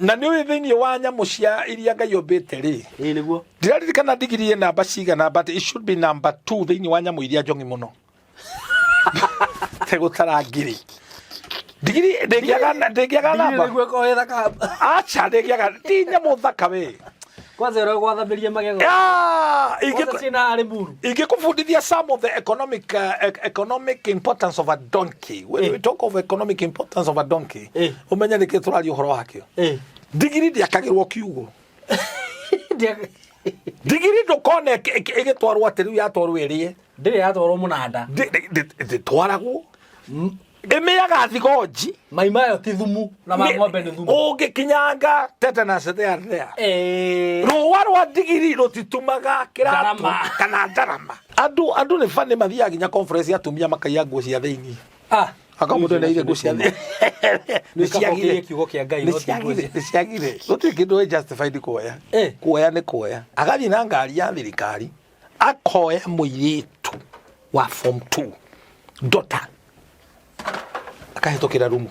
Na nĩ ũĩ thĩinĩ wa nyamũ cia iria Ngai ombĩte rĩ, Ĩĩ nĩguo. Ndiraririkana ndigiri ĩ namba cigana, but it should be number 2 thĩinĩ wa nyamũ iria njong'i mũno. Tegũtara ngiri. Ndigiri ndĩngĩaga ndĩngĩaga Ndigiri namba. nĩguo ĩkorwo ĩ thaka. Aca ndĩngĩaga ti nyamũ thaka we. Kwanza ĩrĩa gwathamĩria magego. Ah, Kwanza ingĩkũ- ciĩna harĩ mburu. Ingĩkũbundithia some of the economic importance of a donkey. When we talk of economic importance of a donkey, ũmenye nĩkĩ tũraria ũhoro wakĩo. Ndigiri ndĩakagĩrwo kiugũ. Ndigiri ndũkone ĩgĩtwarwo atĩ rĩu yatwarwo ĩrĩe. Ndĩrĩ yatwarwo mũnanda. Ndĩtwaragwo. Ĩmĩaga thigonji. Mai mayo ti thumu na ma ng'ombe nĩ thumu. Ũngĩkinyanga tetanus there there. Rũa rwa ndigiri rũtitumaga kĩratũ Ndarama. kana ndarama. Andũ nĩ bani mathiaga nginya conference ya atumia makaiya nguo cia thĩinĩ. Ah. Aka mũndũ ena ile nguo cia thĩinĩ. Nĩ ciagire kiugo kĩa Ngai, Nĩ no ti nguo ciagire, cia- nĩ ciagire. Gũtirĩ kĩndũ wĩ justified kuoya. Kuoya nĩ kuoya. Agathiĩ na ngari ya thirikari akoya mũirĩtu wa form 2 daughter akahĩtũkĩra rumu.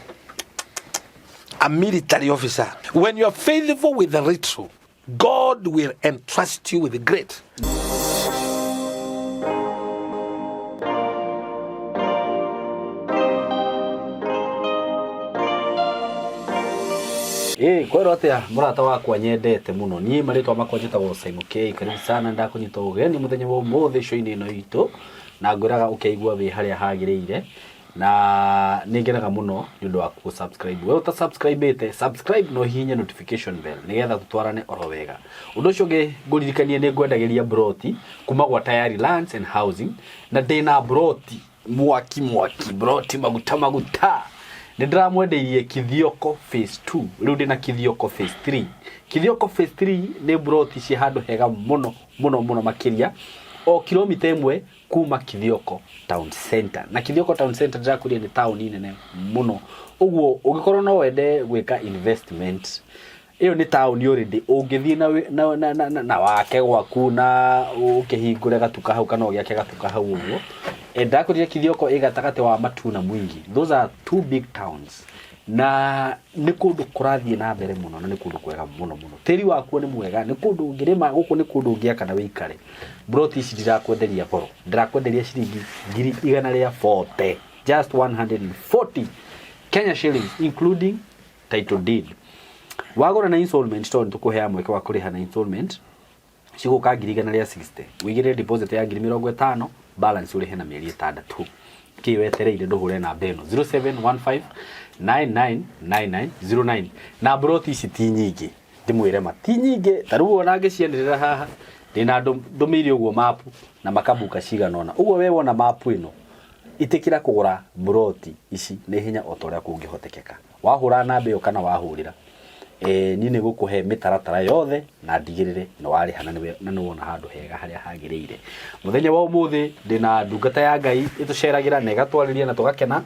A military officer. When you are faithful with the little, God will entrust you with the great. Ĩ kwerwo atĩa mũrata wakwa nyendete mũno? Niĩ marĩtwa makwa njĩtagwo Simon K. Karibu sana, ndakũnyita ũgeni mũthenya wa ũmũthĩ show-inĩ ĩno itũ, na ngwĩraga ũkeigua wĩ harĩa hagĩrĩire, na nĩ ngenaga mũno nĩ ũndũ wa kũ subscribe. We ũta subscribe-ĩte, subscribe na ũhihinye notification bell nĩgetha tũtwarane oro wega. Ũndũ ũcio ũngĩ ngũririkanie nĩ ngwendagĩria broti kuma gwa Tayari Lands and Housing, na ndĩna broti mwaki mwaki, broti maguta maguta. Nĩ ndĩramwendeirie Kithioko phase 2, rĩu ndĩna Kithioko phase 3. Kithioko phase 3 nĩ broti ciĩ handũ hega mũno mũno mũno makĩria, o kilomita 1 kuma Kithioko town center. Na Kithioko town center ndĩrakwĩrire nĩ taũni nene mũno, ũguo ũngĩkorwo no wende gwĩka investment, ĩyo nĩ taũni already ũngĩthiĩ na wake gwaku na ũkĩhingũre gatuka hau kana ũgĩake gatuka hau ũguo. Ndakwĩrire Kithioko ĩ gatagatĩ wa Matuu na Mwingi. Those are two big towns, na nĩ kũndũ kũrathiĩ na mbere mũno na nĩ kũndũ kwega mũno mũno. Tĩri wakuo nĩ mwega, nĩ kũndũ ũngĩrĩma, gũkũ nĩ kũndũ ũngĩaka na wĩikare. Broti ici ndirakwenderia goro, ndirakwenderia ciringi ngiri igana rĩa 40, just 140 Kenya shillings including title deed. Wagũra na installment, tondũ nĩtũkũheaga mweke wa kũrĩha na installment, cigũka ngiri igana rĩa 60, wĩigĩrĩre deposit ya ngiri mĩrongo ĩtano, balance ũrĩhe na mĩeri 6. Kĩ wetereire ndũhũre namba ĩno 0715 999909. Na broti ici ti nyingĩ, ndĩmwĩre ma ti nyingĩ, ta rĩu ona ngĩcianĩrĩra haha ndĩna ndũmĩire ũguo mapu na makabuka cigana ũna. Ũguo we wona mapu ĩno, ĩtĩkĩra kũgũra broti ici na ihenya o ta ũrĩa kũngĩhotekeka. Wahũra namba ĩyo kana wahũrĩra, niĩ nĩ ngũkũhe mĩtaratara yothe na ndigĩrĩre nĩ warĩha na nĩ wona handũ hega harĩa hagĩrĩire. Mũthenya wa ũmũthĩ ndĩna ndungata ya Ngai ĩtũceragĩra na ĩgatwarĩria na tũgakena,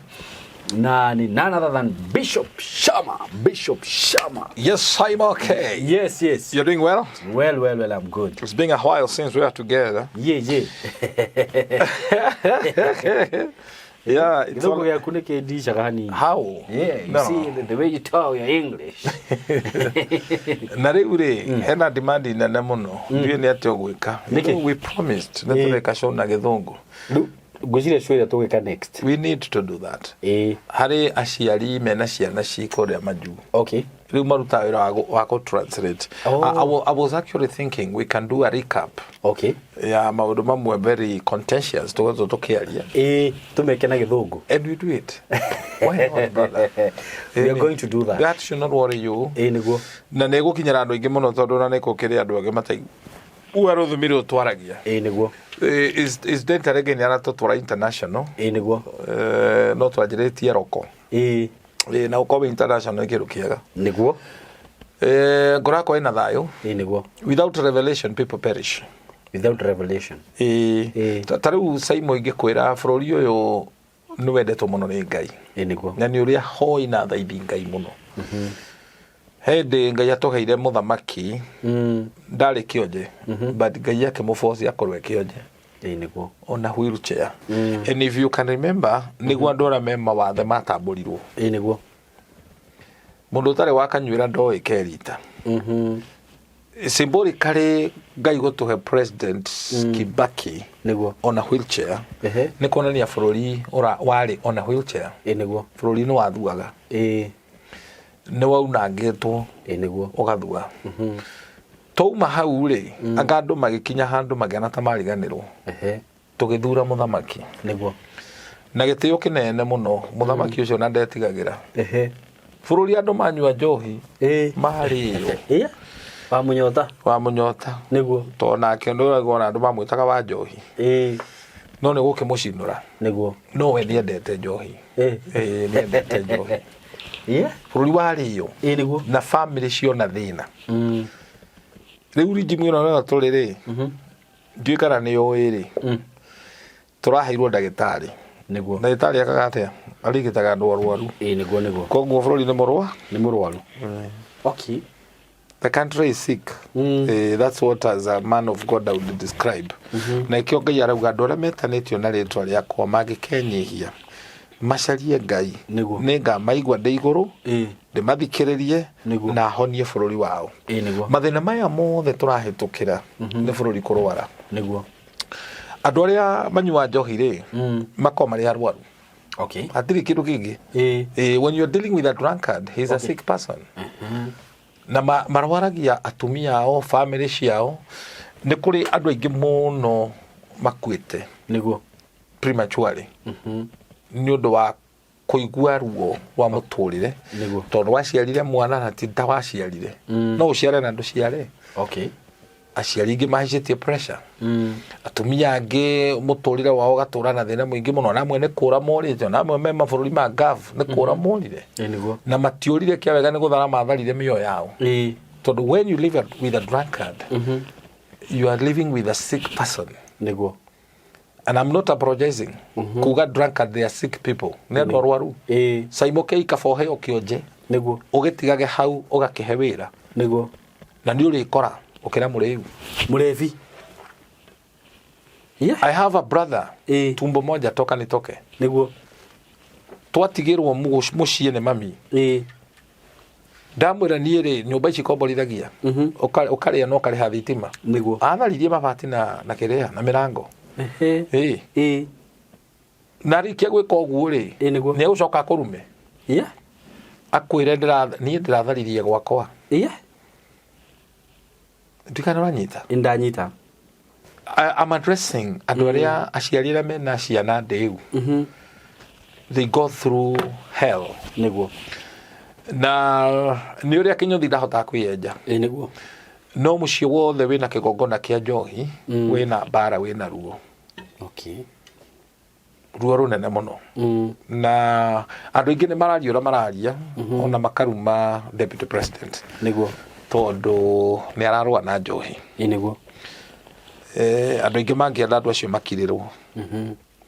na nĩ none other than Bishop Shama. Bishop Shama. Yes, I'm okay. Yes, yes. You're doing well? Well, well, well, I'm good. It's been a while since we are together. Yeah, yeah. Yeah, it's Gĩthũngũ all... gĩaku nĩ kĩndicaga hanini. How? Yeah, you No. see the way you talk your English. Na rĩu rĩ, hena demand nene mũno. Ndiũĩ nĩ atĩa ũgwĩka. You Nĩkĩ? know, we promised nĩ tũreka show na Gĩthũngũ. Rĩu ngwĩciria show ĩrĩa tũgwĩka next. We need to do that. Ĩĩ. Harĩ aciari mena ciana ci kũrĩa majuu. Okay. Rĩu marutaga wĩra wa gũ translate. Oh. I was actually thinking we can do a recap Okay. ya maũndũ mamwe very contentious tũkoretwo tũkĩaria. Ĩĩ, tũmeke na Gĩthũngũ. And we do it. Why not, brother? We are going to do that. That should not worry you. Ĩĩ nĩguo. Na nĩ ĩgũkinyĩra andũ aingĩ mũno tondũ ona nĩ gũkĩrĩ andũ angĩ mataigua rũthiomi rũrũ twaragia. Ĩĩ nĩguo. Is Denta rĩngĩ nĩ aratũtwara international. Ĩĩ nĩguo. No twanjĩrĩtie roko. Ĩĩ. Na gũkorwo international nĩ kĩndũ kĩega. Nĩguo. Ngoro yakwa ĩna thayũ. Ĩĩ nĩguo. Without revelation people perish. Without revelation. Ĩĩ. Ĩĩ. Ta rĩu Saimo ingĩkwĩra bũrũri ũyũ nĩ wendetwo mũno nĩ Ngai. Ĩĩ nĩguo. Na nĩ ũrĩa hoi na thaithi Ngai mũno. Hĩndĩ Ngai atũheire mũthamaki ndarĩ kĩonje, but Ngai akĩmũboci akorwo e kĩonje. Ĩĩ nĩguo. Ona wheelchair. And if you can remember, nĩguo andũ arĩa me mawathe matambũrirwo. Ĩĩ nĩguo. Mũndũ ũtarĩ wakanyuĩra ndoĩ kerita. Symbolically, Ngai gũtũhe President Kibaki on a wheelchair nĩ kuonania bũrũri warĩ on a wheelchair. Ĩ nĩguo. Bũrũri nĩ wathuaga, nĩ waunangĩtwo, Ĩ nĩguo. ũgathua. Twauma hau rĩ, anga andũ magĩkinya handũ makĩona ta mariganĩrwo. Tũgĩthura mũthamaki na gĩtĩo kĩnene mũno. Mũthamaki ũcio na ndetigagĩra bũrũri, andũ manyua njohi marĩo. Iya. Wa mũnyota. Wa mũnyota. Tondũ nake nĩ ũraigua andũ mamwĩtaga wa njohi, no nĩ gũkĩmũcinũra. No we nĩendete njohi. Ĩĩ, nĩendete njohi. Bũrũri warĩo na famĩlĩ ciona thĩna. Rĩu regime ĩno ĩno tũrĩ rĩ, ndiũĩ kana nĩ ũĩ rĩ, tũraheirwo ndagĩtarĩ. Ndagĩtarĩ akaga atĩa? Arigitaga andũ arwaru. Ĩ nĩguo nĩguo. Koguo bũrũri nĩ mũrwa. Nĩ mũrwaru. Okay. The country is sick. That's what, as a man of God, I would describe. Na ikĩo Ngai arauga andũ arĩa metanĩtio na rĩtwa rĩakwa mangĩkenyihia macarie Ngai, nĩ ngamaigua ndĩ igũrũ, ndĩmathikĩrĩrie na honie bũrũri wao. Ĩ nĩguo. Mathĩna maya mothe tũrahĩtũkĩra nĩ bũrũri kũrwara. Andũ arĩa manyua njohi rĩ, makoragwo marĩ arwaru. Hatirĩ kĩndũ kĩngĩ. When you're dealing with a drunkard, he's a sick person. Na marwaragia atumia ao, family ciao. Nĩ kũrĩ andũ aingĩ mũno makuĩte prematurely nĩ ũndũ wa kũigua ruo rwa mũtũrĩre, tondũ waciarire mwana na ti ta waciarire. No ũciare na ndũciare. Aciari aingĩ mahaicĩtie pressure. Atumia angĩ mũtũrĩre wao ũgatũra na thĩna mũingĩ mũno, na amwe nĩ kũra morĩte, na amwe me mabũrũri ma Gulf nĩ kũra morire. Ĩ nĩguo. Na matiũrire kĩa wega, nĩ gũthara matharire mĩoyo yao, tondũ when you live with a drunkard, you are living with a sick person. And I'm not apologizing kuga drunkard, they are sick people, nĩ andũ arwaru. Caimũkei kaba ũheo kĩonje, ũgĩtigage hau, ũgakĩhe wĩra, na nĩ ũrĩkora ũkĩra mũrĩu. Mũrebi. I have a brother, tumbo moja toka nitoke. Twatigĩrwo mũciĩ nĩ mami. Ndamwĩra niĩ rĩ, nyũmba ici komborithagia, ũkarĩa na ũkarĩha thitima. Atharirie mabati na kĩrĩa na mĩrango. Ĩĩ. Na rĩkia gwĩka ũguo rĩ, Ĩ nĩguo. nĩ egũcoka akũrume, akwĩre niĩ ndĩratharirie gwakwa. Ndikana ũranyita? Ndanyita. I'm addressing andũ arĩa aciari arĩa mena ciana ndĩu. They go through hell. Na nĩ ũrĩa kĩnyũthi ndahotaga kwĩyenja. Ĩ nĩguo. No mũciĩ wothe wĩna kĩgongona kĩa njohi, wĩna mbara, wĩna ruo. Ruo rũnene mũno. Na andũ aingĩ nĩ mararia ũrĩa mararia, ona makaruma deputy president, tondũ nĩ ararũa na njohi. Ĩ nĩguo. Andũ aingĩ mangĩenda andũ acio makirĩrwo,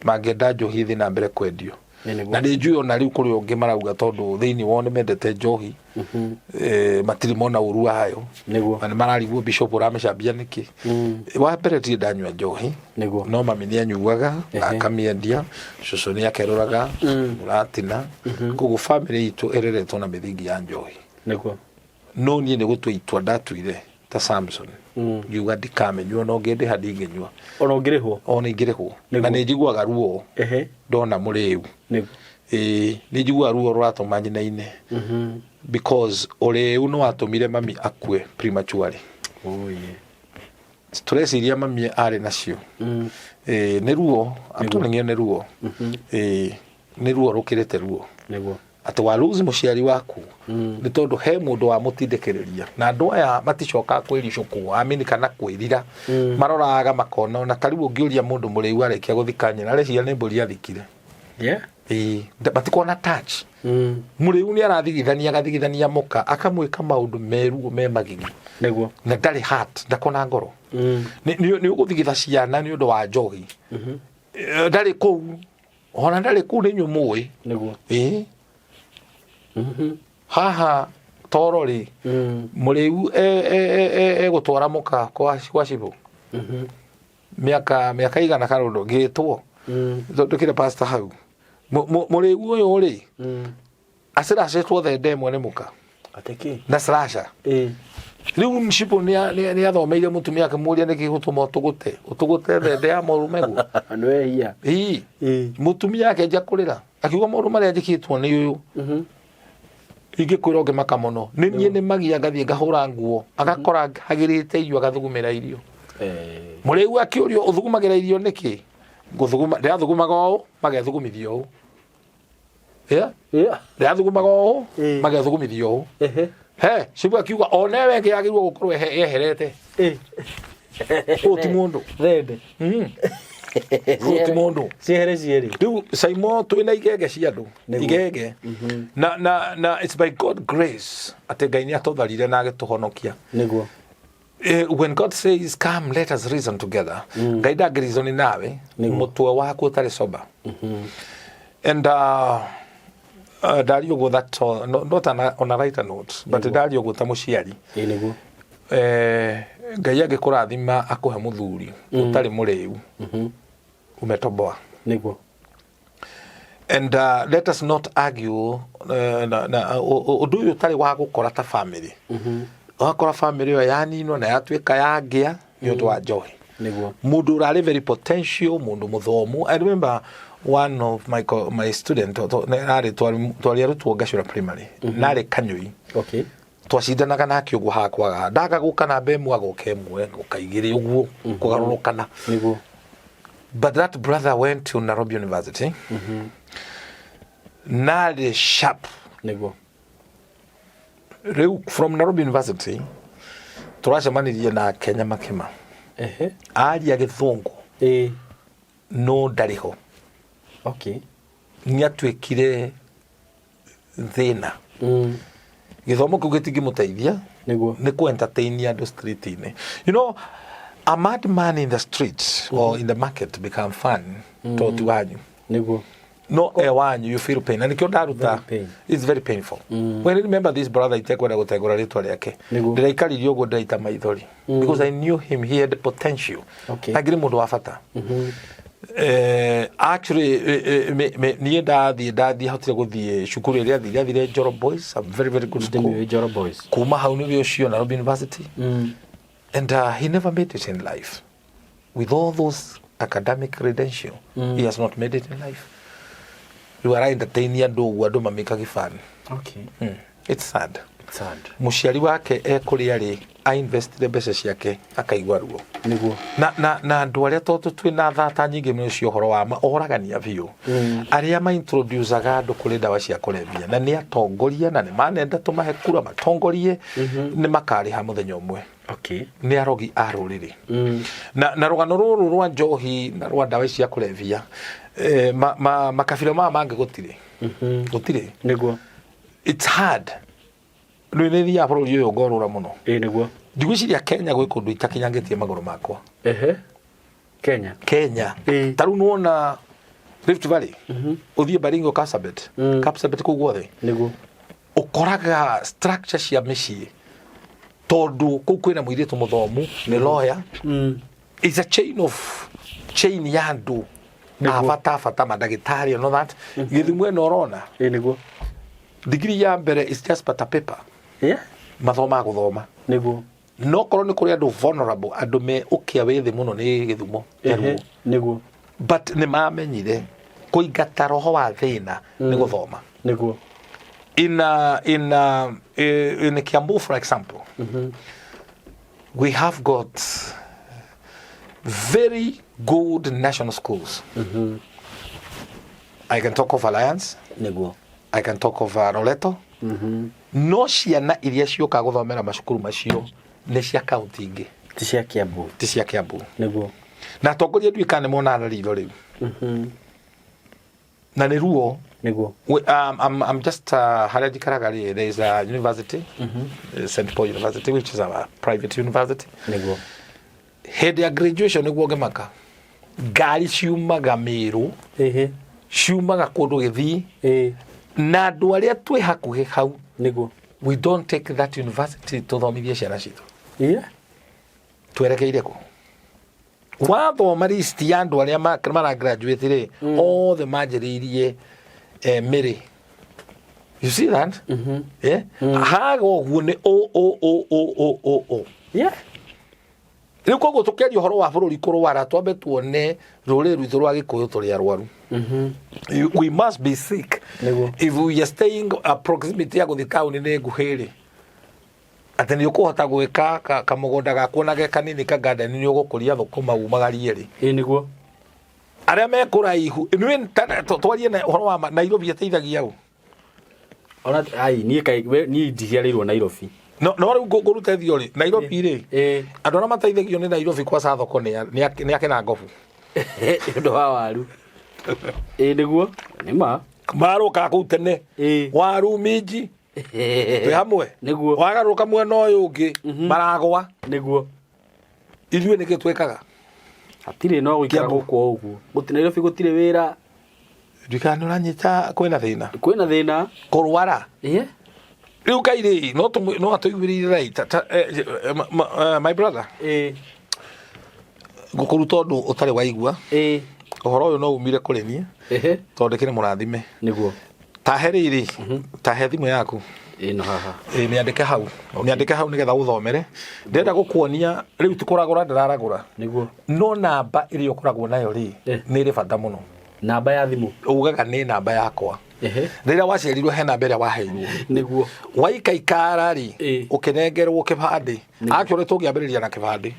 mangĩenda njohi ĩthiĩ na mbere kwendio. Ĩ nĩguo. Na nĩ njũĩ ona rĩu kũrĩ ũngĩ marauga tondũ thĩinĩ wao nĩ mendete njohi, matirĩ mona ũru wayo. Na nĩ mararigwo bishop ũramĩcambia nĩkĩ. Wa mbere, ndirĩ ndanyua njohi. No mami nĩ anyuaga na akamĩendia, cũcũ nĩ akerũraga mũratina, koguo family itũ ĩreretwo na mĩthingi ya njohi. No niĩ nĩ gũtua itua ndatuire ta Samson, ngiuga ndikamĩnyua, ona ũngĩndĩha ndingĩnyua. Ona ũngĩrĩhwo? Ona ingĩrĩhwo. Na nĩ njiguaga ruo ndona mũrĩu. Ĩĩ, nĩ njiguaga ruo rũratũma nyinaine, because ũrĩu nĩ watũmire mami akue prematurely. Oh, yeah. Stress iria mami arĩ nacio. Ĩĩ, nĩ ruo. I'm telling you, nĩ ruo. Ĩĩ, nĩ ruo rũkĩrĩte ruo atĩ wa lose mũciari waku, nĩ tondũ he mũndũ wamũtindĩkĩrĩria, na andũ aya maticokaga kwĩricũkwo amini kana kwĩrira. Maroraga makona, ona ta rĩu ũngĩũria mũndũ mũrĩu arĩkia gũthika nyina, areciria nĩ mbũri athikire. Ĩĩ, matikona touch. Mũrĩu nĩ arathigithania, agathigithania mũka, akamwĩka maũndũ meruo me magigi. Na ndarĩ heart, ndakona ngoro. Nĩ ũgũthigitha ciana nĩ ũndũ wa njohi. Ndarĩ kũu, ona ndarĩ kũu, nĩ inyuĩ mũĩ. Ĩĩ, haha toro rĩ, mũrĩu egũtwara mũka kwa cibũ mĩaka igana kana ũndũ ngĩtwo ndũkĩre pastor hau. Mũrĩu ũyũ rĩ, aciracĩtwo thende ĩmwe nĩ mũka. Atĩ kĩ? Na slasher. Rĩu Nshipo nĩ athomeire mũtumia akĩmũria nĩkĩ gũtũma ũtũgũte ũtũgũte thende ya mũrũmeguo. Nĩ wehia. Ĩĩ. Mũtumia akĩanjia kũrĩra akiuga maũndũ marĩa njĩkĩtwo nĩ ũyũ ingĩkwĩra ũngĩmaka mũno nĩ niĩ nĩ magia ngathiĩ ngahũra nguo agakora hagĩrĩte irio agathugumĩra irio. Mũrĩu akĩũrio ũthugumagĩra irio nĩkĩ? Ngũthuguma ndĩrathugumaga ũũ magethugumithia ũũ. Yeah? Ndĩrathugumaga ũũ magethugumithia ũũ. He cibu akiuga onewe ĩngĩ yagĩrĩirwo gũkorwo yeherete. Ũyũ ti mũndũ. Thende. Ũyũ ti mũndũ. Ciehere cierĩ. Rĩu Saimo twĩna igenge cia andũ. Igenge na it's by God grace atĩ Ngai nĩ atũtharire na agĩtũhonokia. When God says, "Come, let us reason together," Ngai ndangĩ reason nawe mũtwe waku ũtarĩ sober. And ndaria ũguo that no, not on a lighter note, but ndaria ũguo ta mũciari. Ĩĩ nĩguo. Ngai angĩkũrathima akũhe mũthuri ũtarĩ mũrĩu, umetoboa. And let us not argue na ũndũ ũyũ ũtarĩ wa gũkora ta family. Ũgakora family ĩyo yaninwo na yatuĩka yangĩa nĩ ũndũ wa njohi. Mũndũ ũrarĩ very potential, mũndũ mũthomu. I remember one of my student arĩ twarĩ arutwo Gacũra Primary, narĩ kanyũi. Twacindanaga nake ũguo hakwaga ndaga gũka namba ĩmwe agoka ĩmwe goka igĩrĩ ũguo kũgarũrũkana. But that brother went to Nairobi University. Narĩ sharp. Rĩu from Nairobi University tũracemanirie nake Nyamakima. Aria gĩthũngũ no ndarĩ ho. Nĩ atuĩkire thĩna. Gĩthomo kĩu gĩtingĩmũteithia. Nĩ kũ entertain andũ street-inĩ. A madman in the street or in the market become fun to ti wanyu. No e wanyu you feel pain na nĩkĩo ndaruta. Very pain. It's very painful when I remember this brother itekwenda gũtengũra rĩtwa rĩake. Ndĩraikaririe ũguo ndĩraita maithori because I knew him, he had the potential. Angĩrĩ mũndũ wa bata. Actually niĩ ndathiĩ hotire gũthiĩ cukuru ĩrĩa athire athire Njoro Boys, a very very good school. Ndĩmĩũĩ Njoro Boys. Kuma hau nĩwe ũcio Nairobi University. And he never made it in life with all those academic credential. He has not made it in life. Rĩu ara entertain andũ ũguo andũ mamĩkagi fun. It's sad. It's sad. Mũciari wake ekũrĩa rĩ ainvestire mbeca ciake akaigua ruo. Na andũ arĩa tondũ twĩna thata nyingĩ mũno cia ũhoro wa ma oragania biũ. Arĩa maintroducaga andũ kũrĩ ndawa cia kũrebia na nĩ atongoria na nĩ manenda tũmahe kura matongorie nĩ makarĩha mũthenya ũmwe. Nĩ arogi a rũrĩrĩ. Na rũgano rũrũ rwa njohi na rwa ndawa cia kũrebia makabira maya mangĩ gũtirĩ. Gũtirĩ. It's hard. Rĩu nĩ thiaga bũrũri ũyũ ngorũra mũno. Ĩĩ nĩguo. Ndigwĩciria Kenya gwĩ kũndũ itakinyangĩtie magũrũ makwa. Kenya. Kenya. Ta rĩu nĩwona Rift Valley. Ũthiĩ Baringo, Kapsabet. Kapsabet kũu guothe. Ũkoraga structure cia mĩciĩ tondũ kũu kwĩna mũirĩtu mũthomu nĩ lawyer. It's a chain of chain ya andũ a bata bata mandagĩtarĩ and all that. Gĩthumo ĩno ũrona. Ĩĩ nĩguo. Degree ya mbere is just but a paper. Mathomaga gũthoma. No korwo nĩ kũrĩ andũ vulnerable andũ me ũkĩa wĩ thĩ mũno nĩ Gĩthumo. Njaruo. But nĩ mamenyire kũingata roho wa thĩna nĩ gũthoma. In Kiambu, for example, we have got very good national schools. I can talk of Alliance. I can talk of Loreto. No ciana iria ciũkaga gũthomera macukuru macio nĩ cia kaunti ingĩ. Ti cia Kiambu. Ti cia Kiambu. Na atongoria ndiũĩ kana nĩ monaga na ritho rĩu. Na nĩ ruo. I'm just harĩa njikaraga rĩ, there is a university, St. Paul University, which is a private university. Hĩndĩ ya graduation nĩguo ngĩmaka ngari ciumaga Mĩrũ, ciumaga kũndũ Gĩthii, na andũ arĩa twĩ hakuhĩ hau, we don't take that university tũthomithie ciana citũ. Twerekeire kũ? Wathoma list ya andũ arĩa mara graduate rĩ, othe manjĩrĩirie Mĩrĩ You see that? Yeah? Haga ũguo nĩ o o o o o o o. Yeah. Rĩu koguo tũkĩaria ũhoro wa bũrũri kũrwara, twambe tuone rũrĩrĩ rwitũ rwa Gĩkũyũ tũrĩ arwaru. We must be sick. Nĩguo. If we are staying a proximity ya gũthiĩ taũni nĩ nguhĩ rĩ, atĩ nĩ ũkũhota gwĩka kamũgũnda gaku ona ge kanini ka garden, nĩ ũgũkũria thũkũma umagarie rĩ. Ĩĩ nĩguo. Arĩa me kũraihu, nĩ twarie na ũhoro wa Nairobi ĩteithagia ũ? Ona ai niĩ kaĩ niĩ ndiciarĩirwo Nairobi. No rĩu ngũrute theory Nairobi rĩ, andũ arĩa mateithagio nĩ Nairobi kwaca thoko nĩ akĩna ngobu. Nĩ ũndũ wa waru. Ĩĩ nĩguo. Nĩ ma. Marũkaga kũu tene. Waru minji twĩ hamwe. Nĩguo. Wagarũrũka mwena ũyũ ũngĩ maragwa. Nĩguo. Ithuĩ nĩkĩ twĩkaga? Hatirĩ no gũikara Kiambu. gũkũ o ũguo. Gũtirĩ Nairobi, gũtirĩ wĩra. Ndikana nĩ ũranyita kwĩna thĩna. Kwĩna thĩna. Kũrwara. Ĩĩ. Rĩu Ngai rĩ, no atũiguĩrĩire tha my brother. Ĩĩ. Ngũkũruta ũndũ ũtarĩ waigua. Ĩĩ. Ũhoro ũyũ no umire kũrĩ niĩ. Ehe. Tondũ ndĩkĩrĩ mũrathime. Nĩguo. Tahe rĩrĩ, tahe thimũ yaku. Ĩno haha. Ĩĩ, mĩandĩke hau. Mĩandĩke hau nĩgetha ũthomere. Ndĩrenda gũkuonia rĩu ti kũragũra ndĩraragũra. Nĩguo. No namba ĩrĩa ũkoragwo nayo rĩ, nĩ ĩrĩ bata mũno. Namba ya thimũ. Ugaga nĩ namba yakwa. Ehe. Rĩrĩa waciarirwo he namba ĩrĩa waheirwo. Nĩguo. Waikaikara rĩ, ũkĩnengerwo kĩbandĩ. Actually tũngĩambĩrĩria na kĩbandĩ.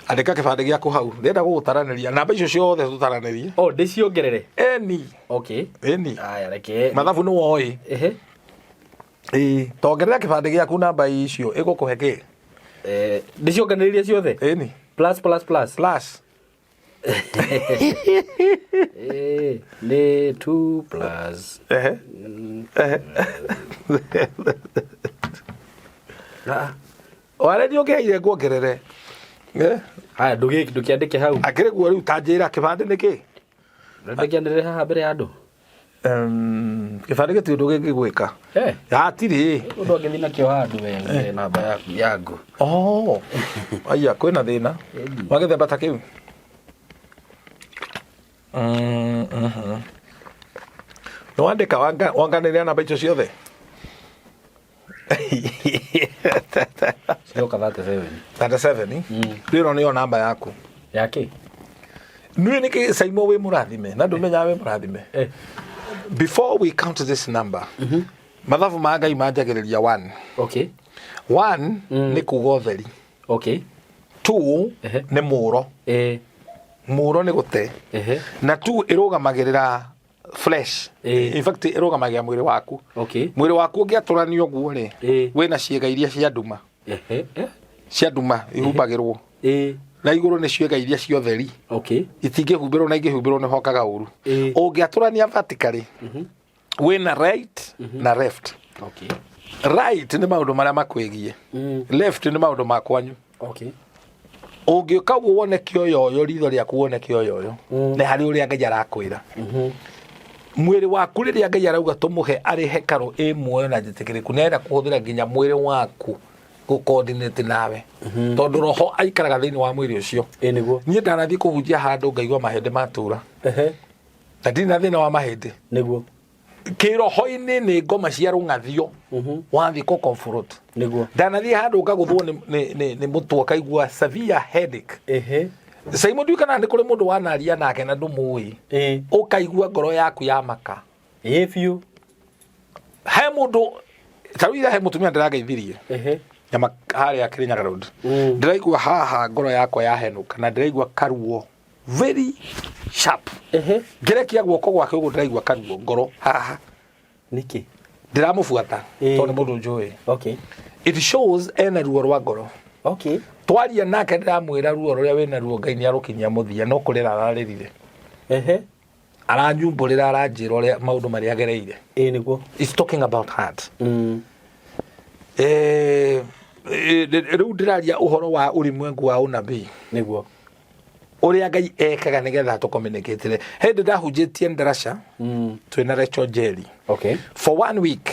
Andĩka kĩbandĩ gĩaku hau. Ndĩrenda gũgũtaranĩria namba icio ciothe tũtaranĩrie. Oh, ndĩciongerere. Eni. Okay. Eni. Aya, reke. Mathabu nĩ woĩ. Ehe. Ĩĩ, tongerera kĩbandĩ gĩaku namba icio ĩgũkũhe kĩ? Ndĩcionganĩrĩrie ciothe. Ĩni. Plus plus plus. Plus. Nĩ 2 plus. Ehe. Ehe. Ah. Warĩ ũngĩheire nguongerere. Eh? Haya, ndũkĩandĩke hau. Akĩrĩ guo rĩu ta njĩra kĩbandĩ nĩ kĩ? Ndũkĩanĩrĩre haha mbere ya andũ. Kĩbandĩ gĩtirĩ ũndũ gĩngĩgwĩka. Eh. Hatirĩ. Ũndũ angĩthiĩ nakĩo handũ we namba yaku yangu. Oh. Aya, kwĩna thĩna. Wa gĩthemba ta kĩu. Nĩ wandĩka wanganĩrĩra namba icio ciothe? Ciroka 37. 37. Rĩu ĩno nĩyo namba yaku. Yake? Niĩ nĩkĩ Saimo wĩ mũrathime na ndũmenyaga wĩ mũrathime. Before we count this number, mathabu ma Ngai manjagĩrĩria 1. Okay. 1 nĩ kuga ũtheri. Okay. 2 nĩ mũro. Mũro nĩ gũte. Ehe. Na 2 ĩrũgamagĩrĩra flesh. In fact ĩrũgamagĩrĩra mwĩrĩ waku. Okay. Mwĩrĩ waku ũngĩatũranio ũguo rĩ, wĩna ciĩga iria cia nduma. Ehe. Cia nduma ihumbagĩrwo. Na igũrũ nĩ ciĩga iria cia ũtheri. Okay. Itingĩhumbĩrwo na ingĩhumbĩrwo nĩ hokaga ũru. Ũngĩatũrania vertically, wĩna right na left. Okay. Right nĩ maũndũ marĩa makwĩgiĩ. Left nĩ maũndũ ma kwanyu. Okay. Ũngĩũka ũguo wone kĩoyoyo, ritho rĩaku wone kĩoyoyo, nĩ harĩ ũrĩa Ngai arakwĩra. Mwĩrĩ waku rĩrĩa Ngai arauga tũmũhe arĩ hekarũ ĩ muoyo na njĩtĩkĩrĩku, nĩ arenda kũhũthĩra nginya mwĩrĩ waku gũ coordinate nawe. Tondũ roho aikaraga thĩinĩ wa mwĩrĩ ũcio. Ĩ nĩguo. Niĩ ndanathiĩ kũhunjia handũ ngaigua mahĩndĩ matura. Ehe. Na ndirĩ na thĩna wa mahĩndĩ. Nĩguo. Kĩroho-inĩ nĩ ngoma cia rũng'athio wathiĩ kũ confront. Nĩguo. Ndanathiĩ handũ ngagũthwo nĩ mũtwe kaigua severe headache. Ehe. Saimo ndiũĩ kana nĩ kũrĩ mũndũ wanaria nake na ndũmũĩ. Ĩ. Ũkaigua ngoro yaku yamaka. Ĩ biũ. He mũndũ ta rĩu ira he mũtumia ndĩrageithirie. Ehe. Nyama harĩa Kirinyaga Road. Ndĩraigua haha ngoro yakwa yahenũka na ndĩraigua karuo very sharp. Ehe. Ngĩrekia guoko gwake ũguo ndĩraigua karuo ngoro haha. Nĩkĩ? Ndĩramũbuata Ĩ. tondũ nĩ mũndũ njũĩ. Okay. It shows ena ruo rwa ngoro. Okay. Twaria nake ndĩramwĩra ruo rũrĩa wĩna ruo Ngai nĩ arũkinyia mũthia no kũrĩra ararĩrire. Ehe. Aranyumbũrĩra aranjĩra ũrĩa maũndũ marĩa agereire. Ĩ nĩguo. It's talking about heart. Rĩu ndĩraria ũhoro wa ulimwengu wa unabii. Nĩguo. Ũrĩa Ngai ekaga nĩgetha tũcommunicate. Hĩndĩ ndahunjĩtie ndarasha twĩna Rachel Njeri. Okay. For 1 week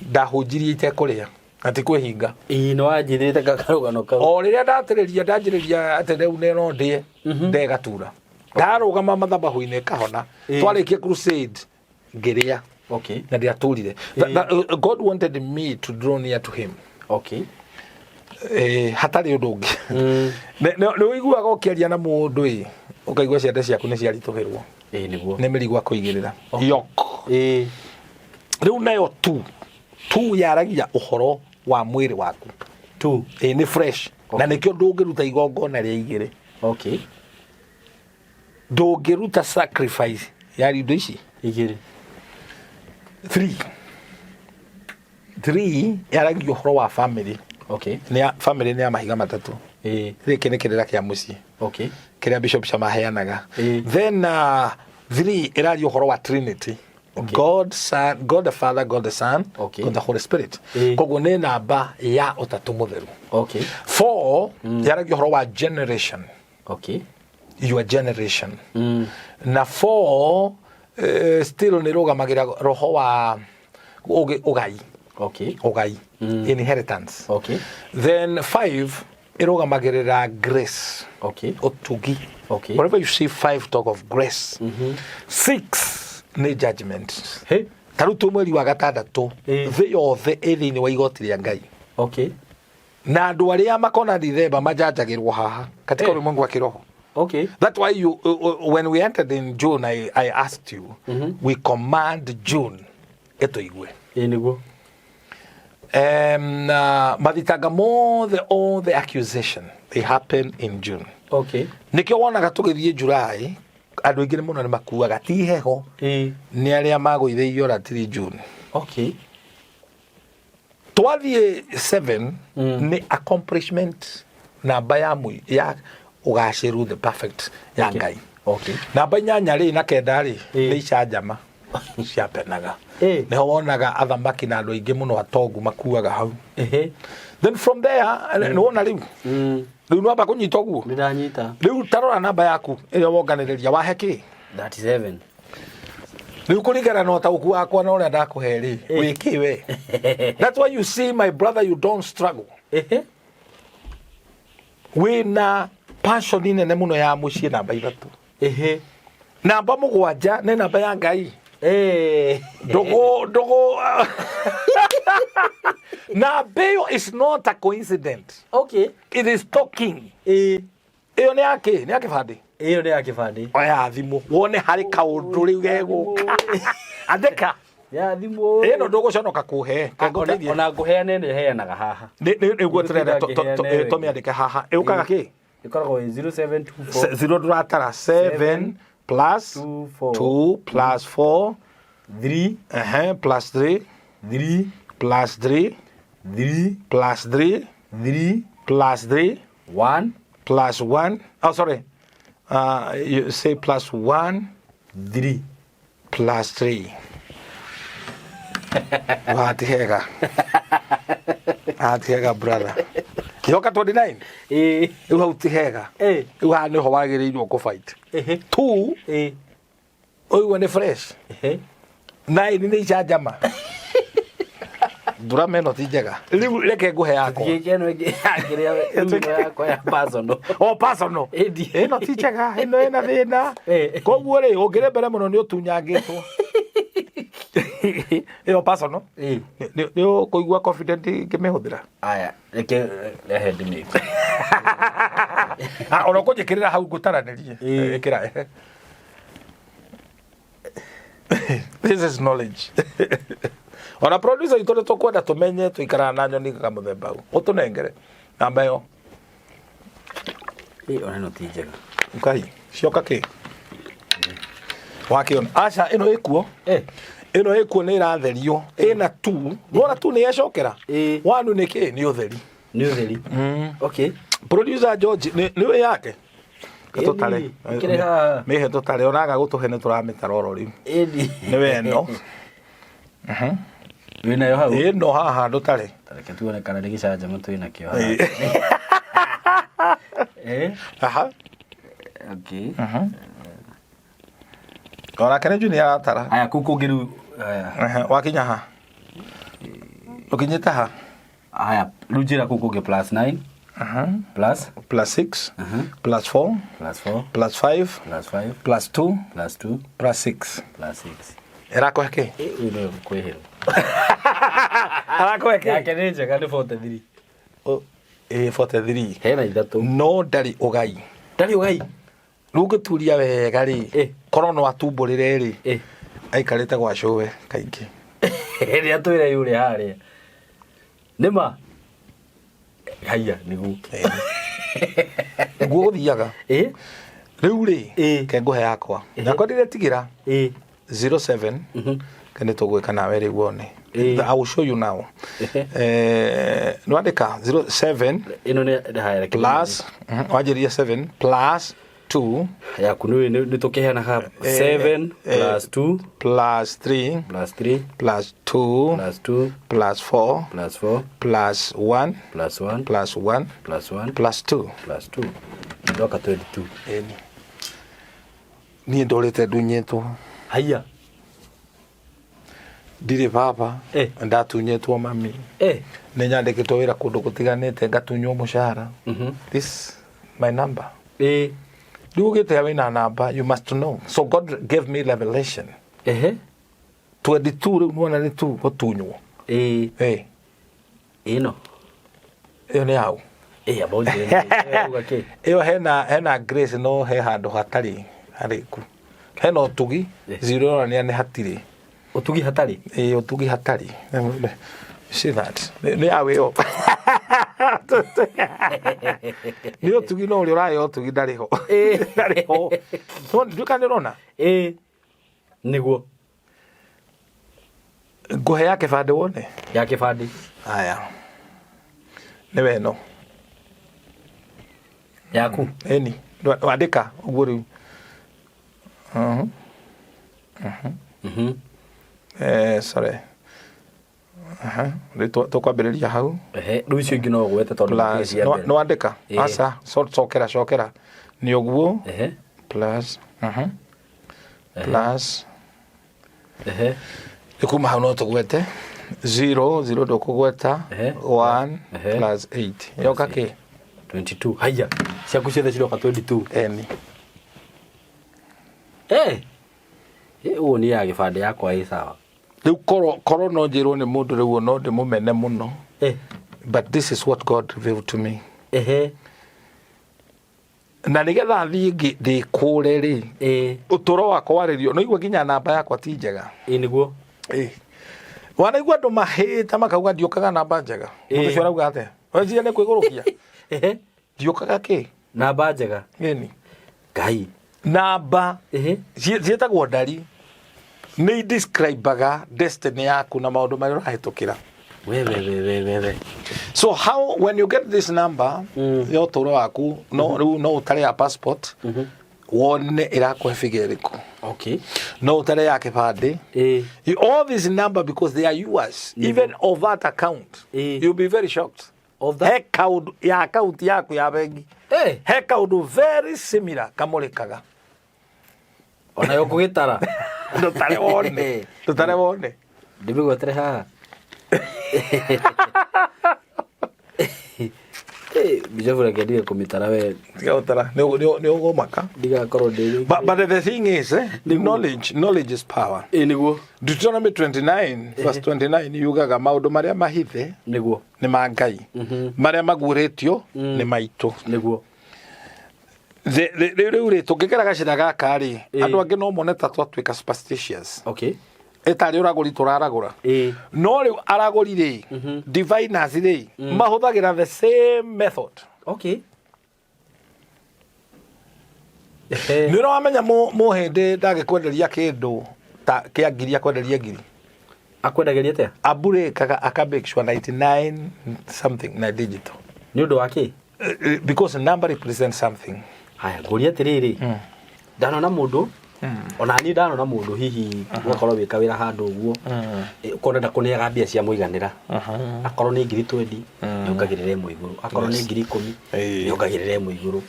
ndahunjirie itekũrĩa na ti kwĩhinga. Ĩ nĩ wanjĩrĩte karũgano kau. O rĩrĩa ndatĩrĩria ndanjĩrĩria atĩ rĩu nĩ no ndĩe ndegatura. Ndarũgama mathabahu-inĩ kahona. Ĩ. Twarĩkia crusade ngĩrĩa. Na ndiatũrire. God wanted me to draw near to him. Hatarĩ ũndũ ũngĩ. Nĩ ũiguaga ũkĩaria na mũndũ ĩ, ũkaigua ciande ciaku nĩ ciaritũhĩrwo. Ĩĩ, nĩguo. Nĩ mĩrigo akũigĩrĩra, yoke. Rĩu nayo tu yaragia ũhoro wa mwĩrĩ waku. Tu. Ĩ, nĩ fresh. Na nĩkĩo ndũngĩruta igongona rĩa igĩrĩ. Ndũngĩruta sacrifice ya indo ici Igĩrĩ. Three, three yaragia ũhoro wa family. Nĩ ya family, nĩ ya mahiga matatũ. Gĩkĩ nĩ kĩrĩra kĩa mũciĩ kĩrĩa Bishop Chama aheanaga. Then three ĩraria ũhoro wa Trinity. God Son, God the Father, God the Son, God the Holy Spirit. Koguo nĩ namba ya ũtatũ mũtheru. Four yaragia ũhoro wa generation. Your generation. Na four still nĩ rũgamagĩra roho wa ũgai. Ũgai. Inheritance. Then five ĩrũgamagĩrĩra grace. Ũtugi. Wherever you see five, talk of grace. Six nĩ judgment. Hey. Ta rĩu twĩ mweri wa gatandatũ. Thĩ yothe ĩ thĩinĩ wa igoti rĩa Ngai. Na andũ arĩa makona Dithemba majanjagĩrwo haha katika ulimwengu wa kiroho. That's why you, when we entered in June, I asked you, we command June ĩtũigue. Ĩĩ, nĩguo. Mathitanga mothe, all the accusation, they happen in June. Nĩkĩo wonaga tũgĩthiĩ July, andũ aingĩ mũno nĩ makuaga, ti heho, nĩ arĩa magũithĩirio ratiri June. Twathiĩ 7 nĩ accomplishment, namba ya ya ũgacĩru, the perfect ya Ngai. Namba 8 rĩ na 9 rĩ nĩ icanjama ciapenaga. Nĩho wonaga athamaki na andũ aingĩ mũno atongu makuaga hau. Then from there nĩ wona rĩu rĩu nĩwamba kũnyita ũguo. Nĩ ndanyita. Rĩu tarora namba yaku ĩrĩa wonganĩrĩria wahe kĩ? 37. Rĩu kũringana na ũtaũku wakwa na ũrĩa ndakũhe rĩ, wĩkĩ we? That's why you see, my brother, you don't struggle. Wĩna passion nene mũno ya mũciĩ, namba 3. Namba 7 nĩ namba ya Ngai. Ndũgũ ndũgũ namba ĩyo is not a coincidence. It is talking. Ĩyo nĩ yakĩ? Nĩ ya kĩbandĩ. Ĩyo nĩ ya kĩbandĩ. Oya thimũ wone harĩ kaũndũ rĩu gegũka, andĩka. Ya thimũ. Ĩno ndũgũconoka kũhe. Ona ona ngũheane nĩ heanaga haha. Nĩguo tũrenda. Ngũheane ĩngĩ. Tũmĩandĩke haha, ĩũkaga kĩ? Ĩkoragwo ĩ 0724. Zero ndũratara, 7 plus 2 4 2 plus 4 3 ehe, plus 3 3 plus 3 3 plus 3 3 plus 3 1 plus 1, oh sorry, you say plus 1 3 plus 3. Watihega, atihega, brother, yoka 29. Rĩu hau ti hega. Rĩu haha nĩho wagĩrĩirwo kũ fight. Two ũigua nĩ fresh. Nine nĩ icanjama, ndurama ĩno ti njega. Rĩu reke ngũhe yakwa. Gĩkĩ ĩno ĩngĩ yakĩrĩa ĩno yakwa ya personal. O personal. Ĩndi. Ĩno ti njega, ĩno ĩna thĩna. Koguo rĩ, ũngĩrĩ mbere mũno nĩ ũtunyangĩtwo ĩyo personal. Nĩ ũkũigua confident ngĩmĩhũthĩra? Aya, reke rehe ndimĩke. Ah, ona ũkũnjĩkĩrĩra hau ngũtaranĩrie. Ĩkĩra. This is knowledge. Ona producer itũ nĩ tũkwenda tũmenye tũikaraga na nyoni kamũthemba u ũtũnengere namba ĩyo. Ona ĩno ti njega. Ngai cioka kĩ wakĩona? Aca, ĩno ĩkuo. Ĩno ĩkuo, nĩ ĩratherio, ĩna tu nĩwona tu nĩ yecokera. Wanu nĩ kĩ? Nĩ ũtheri. Nĩ ũtheri. Producer George, nĩ ũĩ yake? Tũtare. Ĩni, ĩkĩrĩ haha. Mĩhe tũtare, onaga gũtũhe nĩ tũramĩtara oro rĩu. Ĩni. Nĩ we ĩno. Wĩnayo hau? Ĩno haha ndũtare. Reke tuone kana nĩ gĩcanjama twĩ nakĩo haha. Aha. Onake nĩ junior aratara. Aya, kũu kũngĩ rĩu, aya. Aha, wakinya ha? Ũkinyĩte ha? Aya, rĩu njĩra kũu kũngĩ, plus 9 plus Plus 6 plus 4 plus 4 plus 5 plus 5 plus 2 plus 2 plus 6. Plus 6. Ĩrakũhe kĩ? Ũyũ nĩwe ngũkwĩhĩrwo. Arakũhe kĩ? Yake nĩ njega, nĩ 43. Ĩ, 43. Hena ithatũ. No ndarĩ ũgai. Ndarĩ ũgai. Rĩu ũngĩturia wega rĩ, korwo no atumbũrĩre rĩ, aikarĩte gwa cũwe kaingĩ. Ĩrĩa twĩre yũrĩa harĩa. Nĩma. Haiya, nĩguo. Nĩguo gũthiaga. Rĩu rĩ, ke ngũhe yakwa. Yakwa ndiretigĩra. 07. Ke nĩ tũgwĩka nawe rĩu wone. I will show you now. Nĩwandĩka 07 Ĩno nĩ haya, reke. Plus, wanjĩrĩria 7 plus 2. Yaku nĩ nĩ tũkĩheanaga 7 plus 2. Plus 3. Plus 3. Plus 2. Plus 2. Plus 4. Plus 4. Plus 1. Plus 1. Plus 1. Plus 1. Plus 2. Plus 2 ndoka 22. Ĩni, niĩ ndũrĩte ndunyĩtwo. Haiya. Ndirĩ baba. Ndatunyĩtwo mami. Nĩ nyandĩkĩtwo wĩra kũndũ gũtiganĩte, ngatunywo mũcara. This my number. Rĩu ũgĩte wĩna namba, you must know. So God gave me revelation. 22 rĩu nĩwona nĩ tu gũtunywo. Ĩno. Ĩyo nĩ yau? Amba ũnjĩre nĩ uga kĩ. Ĩyo hena grace, no he handũ hatarĩ harĩku, hena ũtugi. Zero ĩronania nĩ hatirĩ. Ũtugi hatarĩ. Ĩĩ, ũtugi hatarĩ. See that? Nĩ yaũ ĩyo? Nĩ ũtugi, no ũrĩa ũraheo ũtugi ndarĩ ho, ndarĩ ho. Nduĩka nĩ ũrona. Ĩĩ, nĩguo. Ngũhe ya kĩbandĩ wone. Ya kĩbandĩ. Aya, nĩwe ĩno. Yaku. Ĩni, wandĩka ũguo rĩu. Sorry. Aha, rĩu tũkwambĩrĩria hau. Ehe, rĩu icio ingĩ no ũgwete tondũ plus nĩ cia mbere. Nĩ wandĩka? Ĩĩ. Aca, cokera, cokera, nĩ ũguo. Plus, plus. Rĩu kuma hau no tũgwete 0 0, ndũkũgweta. 1 plus 8 yoka kĩ? 22. Haiya, ciaku ciothe ciroka 22. Eni. Ũguo nĩ ya gĩbandĩ yakwa ĩ sawa. Rĩu korwo no njĩrwo nĩ mũndũ rĩu, no ndĩmũmene mũno. But this is what God revealed to me. Na nĩgetha thiĩ ndĩkũre rĩ, ũtũro wakwa warĩrio no igua nginya namba yakwa ti njega. Ĩ, nĩguo. Ĩ, wanaigua andũ mahĩta makauga ndiũkaga namba njega. Mũndũ ũcio arauga atĩa? Weciria nĩ kwĩgũrũkia? Ndiũkaga kĩ? Namba njega. Ĩni. Ngai. Namba ciĩtagwo ndari, nĩ describaga destiny yaku na maũndũ marĩa ũrahĩtũkĩra. We we we we we we. So how, when you get this number ya ũtũũro waku, no rĩu no ũtare ya passport wone ĩrakũhe figure ĩrĩkũ. No ũtare ya kĩbandĩ. All this number, because they are yours, even of that account. You'll be very shocked. Of that? He kaundu ya account yaku ya bengi. He kaundu very similar kamũrĩkaga. Onayo ngũgĩtara. Ndũtare wone, ndũtare wone. Ndĩmĩgwetere haha. Bicabu, reke ndige kũmĩtara we. Tiga gũtara, nĩ ũgũmaka. Ndigakorwo ndĩ But the thing is, knowledge is power. Ĩ, nĩguo. Deuteronomy 29 verse 29 yugaga maũndũ marĩa mahithe nĩ ma Ngai, marĩa maguũrĩtio nĩ maitũ. Rĩu rĩ, tũngĩkera gacĩra gaka rĩ, andũ angĩ no mone ta twatuĩka superstitious. Ĩtarĩ ũragũri tũraragũra. No rĩu aragũri rĩ, diviners rĩ, mahũthagĩra the same method. Nĩ ũramenya mũhĩndĩ ndangĩkwenderia kĩndũ ta kĩa ngiri akwenderia ngiri. Akwendagĩria atĩa? Aburĩkaga aka make sure 99 something na digital. Nĩ ũndũ wa kĩ? Because number represents something. Haya, ngũria atĩrĩrĩ, ndanona mũndũ, ona niĩ ndanona mũndũ, hihi ũgakorwo wĩ kawĩra handũ ũguo, ũkona ndakũneaga mbia cia mũiganĩra. Akorwo nĩ ngiri 20, nĩongagĩrĩra ĩmwe igũrũ. Akorwo nĩ 10,000, nĩongagĩrĩra ĩmwe igũrũ.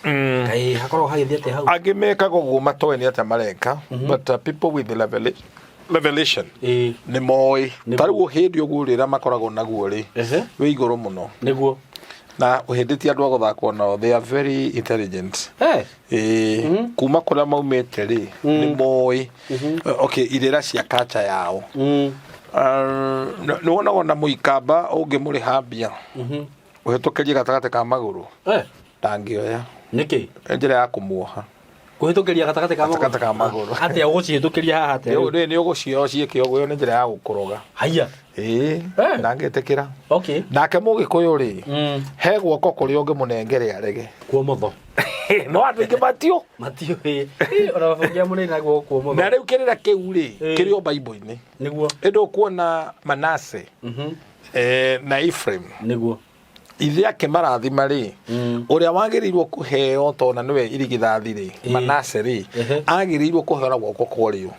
Kaĩ hakorwo hagĩthiĩ atĩa hau? Angĩ mekaga ũguo matoĩ nĩ atĩa mareka, but people with the revelation nĩ moĩ. Ta rĩu ũhĩndĩ ũguo rĩrĩa makoragwo naguo rĩ, wĩ igũrũ mũno. Na ũhĩndĩtie andũ a gũthakwo nao, they are very intelligent. Ĩĩ, kuma kũrĩa maumĩte rĩ, nĩ moĩ, okay, irĩra cia kacha yao. Ah, nĩ wonaga ona mũikamba ũngĩmũrĩha mbia ũhĩtũkĩrie gatagatĩ ka magũrũ, ndangĩoya. Nĩkĩ? Nĩ njĩra ya kũmuoha. Kũhĩtũkĩria gatagatĩ ka magũrũ? Gatagatĩ ka magũrũ. Atĩa ũgũcihĩtũkĩria haha atĩa rĩu? Nĩ ũgũcioya ciĩke ũguo, ĩyo nĩ njĩra ya gũkũroga. Haiya. Ĩĩ, ndangĩtĩkĩra. Nake mũgĩkũyũ rĩ, he guoko kũrĩa ũngĩmũnengere arege. Kuomotho. No andũ aingĩ matio. Matiũĩ. Ona mabũrũri mũnene na guoko kuomotho. Na rĩu kĩrĩra kĩu rĩ, kĩrĩ o Bible-inĩ. Ĩndĩ ũkuona Manase na Ephraim. Ithe akĩmarathima rĩ, ũrĩa wagĩrĩirwo kũheo tona nĩwe irigithathi rĩ, Manase rĩ, agĩrĩirwo kũheo na guoko kwa ũrĩo.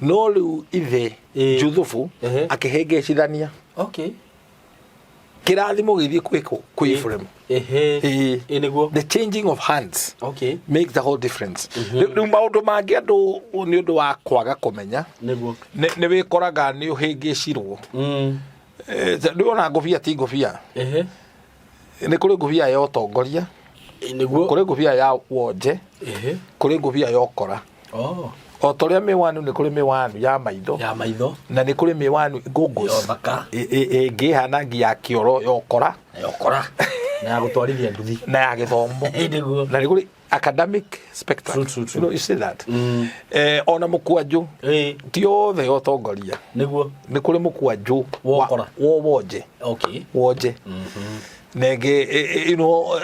No rĩu ithe Juthubu akĩhĩngĩcithania. Kĩrathimo gĩthiĩ kwĩ kũ? Kwĩ Ephraim. Ĩĩ nĩguo. The changing of hands make the whole difference. Rĩu maũndũ mangĩ andũ nĩ ũndũ wa kwaga kũmenya, nĩ wĩkoraga nĩ ũhĩngĩcirwo. Rĩu ona ngũbia ti ngũbia. Nĩ kũrĩ ngũbia ya ũtongoria, kũrĩ ngũbia ya wonje, kũrĩ ngũbia ya ũkora. O ta ũrĩa mĩwanu, nĩ kũrĩ mĩwanu ya maitho, Ya maitho. na nĩ kũrĩ mĩwanu goggles Ya ũthaka. Ĩngĩ ĩhana ngi ya kĩoro ya ũkora. Na ya ũkora. Na ya gũtwarithia nduthi. Na ya gĩthomo. Nĩguo. Na nĩ kũrĩ academic spectrum. True, true, true. You know, you see that. Ona mũkwanjũ ti othe ũtongoria. Nĩ kũrĩ mũkwanjũ Wa ũkora. Wa wonje. Wonje. Nengĩ, you know,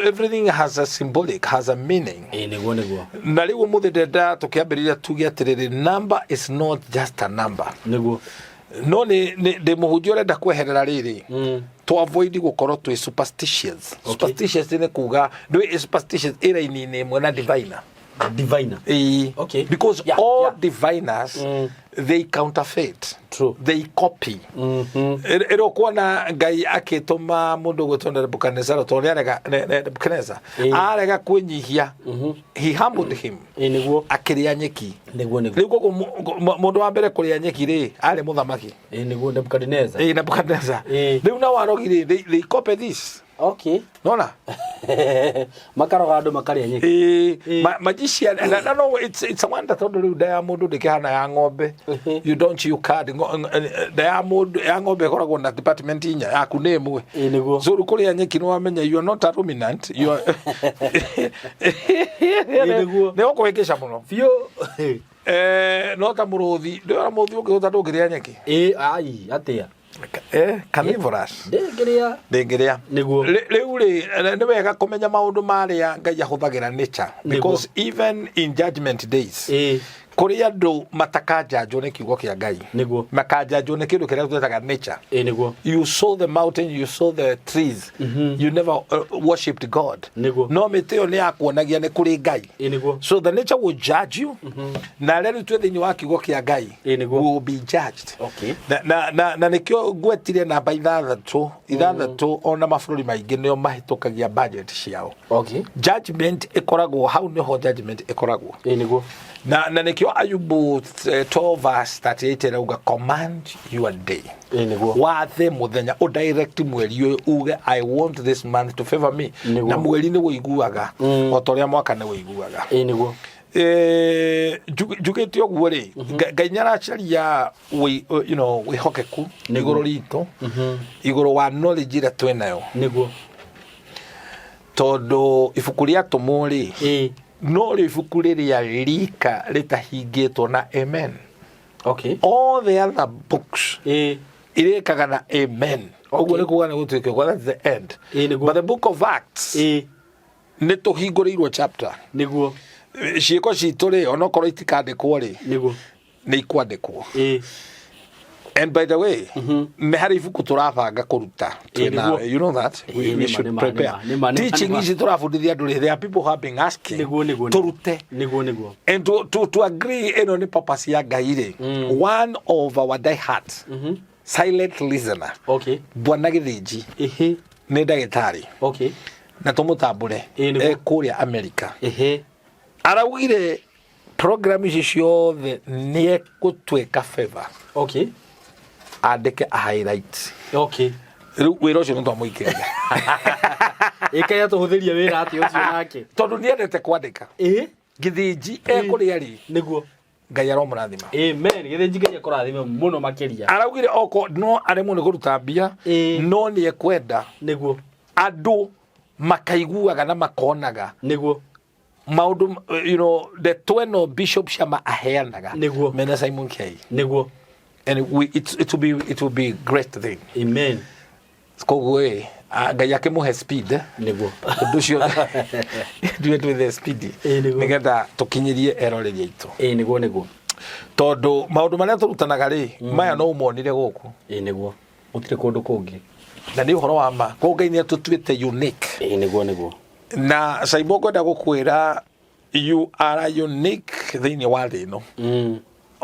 everything has a symbolic, has a meaning. Ĩĩ nĩguo nĩguo. Na rĩu ũmũthĩ ndenda tũkĩambĩrĩria tuge atĩrĩrĩ, number is not just a number. No nĩ ndĩ mũhunjia ũrenda kweherera rĩrĩ, to avoid gũkorwo twĩ superstitious. Superstitious nĩ kuga ndwĩ superstitious ĩ raini-inĩ ĩmwe na diviner. Diviner. Ĩĩ. Okay. Because all diviners, they counterfeit. They copy. Ĩrĩ ũkuona Ngai akĩtũma mũndũ ũgwĩtwo Nebukadnezar, tondũ nĩarega Nebukadnezar arega kwĩnyihia, he humbled him. Ĩĩ nĩguo. Akĩrĩa nyeki. Nĩguo nĩguo. Rĩu koguo mũndũ wa mbere kũrĩa nyeki rĩ, arĩ mũthamaki. Ĩĩ nĩguo, Nebukadnezar. Ĩĩ, Nebukadnezar. Rĩu nao arogi rĩ, they copy this. Nona? Makaroga andũ makarĩa nyeki. Ĩĩ, magician, na no, it's a wonder tondũ rĩu nda ya mũndũ ndĩkĩhana ya ng'ombe. You don't chew cud. Nda ya mũndũ ya ng'ombe ĩkoragwo na department inya, yaku nĩ ĩmwe. Ĩĩ nĩguo. So rĩu kũrĩa nyeki nĩ wamenya you are not a ruminant. You are Nĩguo. Nĩ ũkũhĩngĩca mũno. Biũ. No ta mũrũthi, ndĩrona mũrũthi ũngĩhũta ndũngĩrĩa nyeki. Ĩĩ, ai, atĩa? Carnivorous. Ndĩngĩrĩa. Ndĩngĩrĩa. Nĩguo. Rĩu rĩ, nĩ wega kũmenya maũndũ marĩa Ngai ahũthagĩra nature, because even in judgment days, kũrĩ andũ matakanjanjwo nĩ kiugo kĩa Ngai. Makanjanjwo nĩ kĩndũ kĩrĩa twĩtaga nature. Ĩĩ nĩguo. You saw the mountain, you saw the trees, you never worshipped God. No mĩtĩ ĩyo nĩ yakuonagia nĩ kũrĩ Ngai. Ĩĩ nĩguo. So the nature will judge you. Na rĩu twĩ thĩinĩ wa kiugo kĩa Ngai, Ĩĩ nĩguo. we will be judged. Na nĩkĩo ngwetire namba ithathatũ, ona mabũrũri maingĩ nĩo mahĩtũkagia budget ciao. Judgment ĩkoragwo hau, nĩho judgment ĩkoragwo. Ĩĩ nĩguo. Na nĩkĩo Ayubu 12 verse 38 ĩrauga, "Command your day." Ĩĩ nĩguo. Wathe mũthenya, ũdirect mweri ũyũ, uge, "I want this month to favor me." Na mweri nĩ wĩiguaga o ta ũrĩa mwaka nĩ wĩiguaga. Ĩĩ nĩguo. Njugĩte ũguo rĩ, Ngai nĩ aracaria wĩhokeku igũrũ ritũ, igũrũ wa knowledge ĩrĩa twĩ nayo. Tondũ ibuku rĩa tũmwo rĩ, no rĩo ibuku rĩrĩa rika rĩtahingĩtwo na amen. All the other books irĩkaga na amen. Ũguo nĩ kuga nĩ gũtuĩke ũguo, that's the end. Ĩĩ nĩguo. But the Book of Acts, nĩ tũhingũrĩirwo chapter. Ciĩko citũ rĩ, onokorwo itikandĩkwo rĩ, nĩ ikwandĩkwo. And by the way, nĩ harĩ ibuku tũrabanga kũruta twĩ nawe. You know that we should prepare teaching ici tũrabundithia andũ rĩ. There are people who have been asking Nĩguo nĩguo. tũrute Nĩguo nĩguo. and to agree ĩno nĩ purpose ya Ngai rĩ. One of our diehards, silent listener, Bwana Gĩthĩnji, nĩ ndagĩtarĩ, na tũmũtambũre. Ĩĩ, nĩguo. E kũrĩa America. Araugire program ici ciothe nĩ egũtuĩka favor, andĩke a highlight. Rĩu wĩra ũcio nĩ twamũikĩria. Ĩkaĩ atũhũthĩrie wĩra atĩ ũcio nake. Tondũ nĩendete kwandĩka. Gĩthĩnji ekũrĩa rĩ, Ngai aromũrathima. Amen. Gĩthĩnji Ngai akũrathime mũno makĩria. Araugire oko no aremwo nĩ kũruta mbia, no nĩ ekwenda andũ makaiguaga na makonaga maũndũ, ndeto ĩno Bishop Shama aheanaga mena Simon K. And it will be great thing. Amen. Koguo ĩ, Ngai akĩmũhe speed, eh? Ũndũ ũcio do it with the speed, nĩgetha tũkinyĩrie eroreri aitũ. Ĩĩ nĩguo nĩguo. Tondũ maũndũ marĩa tũrutanaga rĩ, maya no ũmonire gũkũ. Ĩĩ nĩguo. Gũtirĩ kũndũ kũngĩ. Na nĩ ũhoro wa ma. Koguo Ngai nĩ atũtuĩte unique. Ĩĩ nĩguo nĩguo. Na Saimbo, ngwenda gũkwĩra you are unique thĩinĩ wa thĩ ĩno.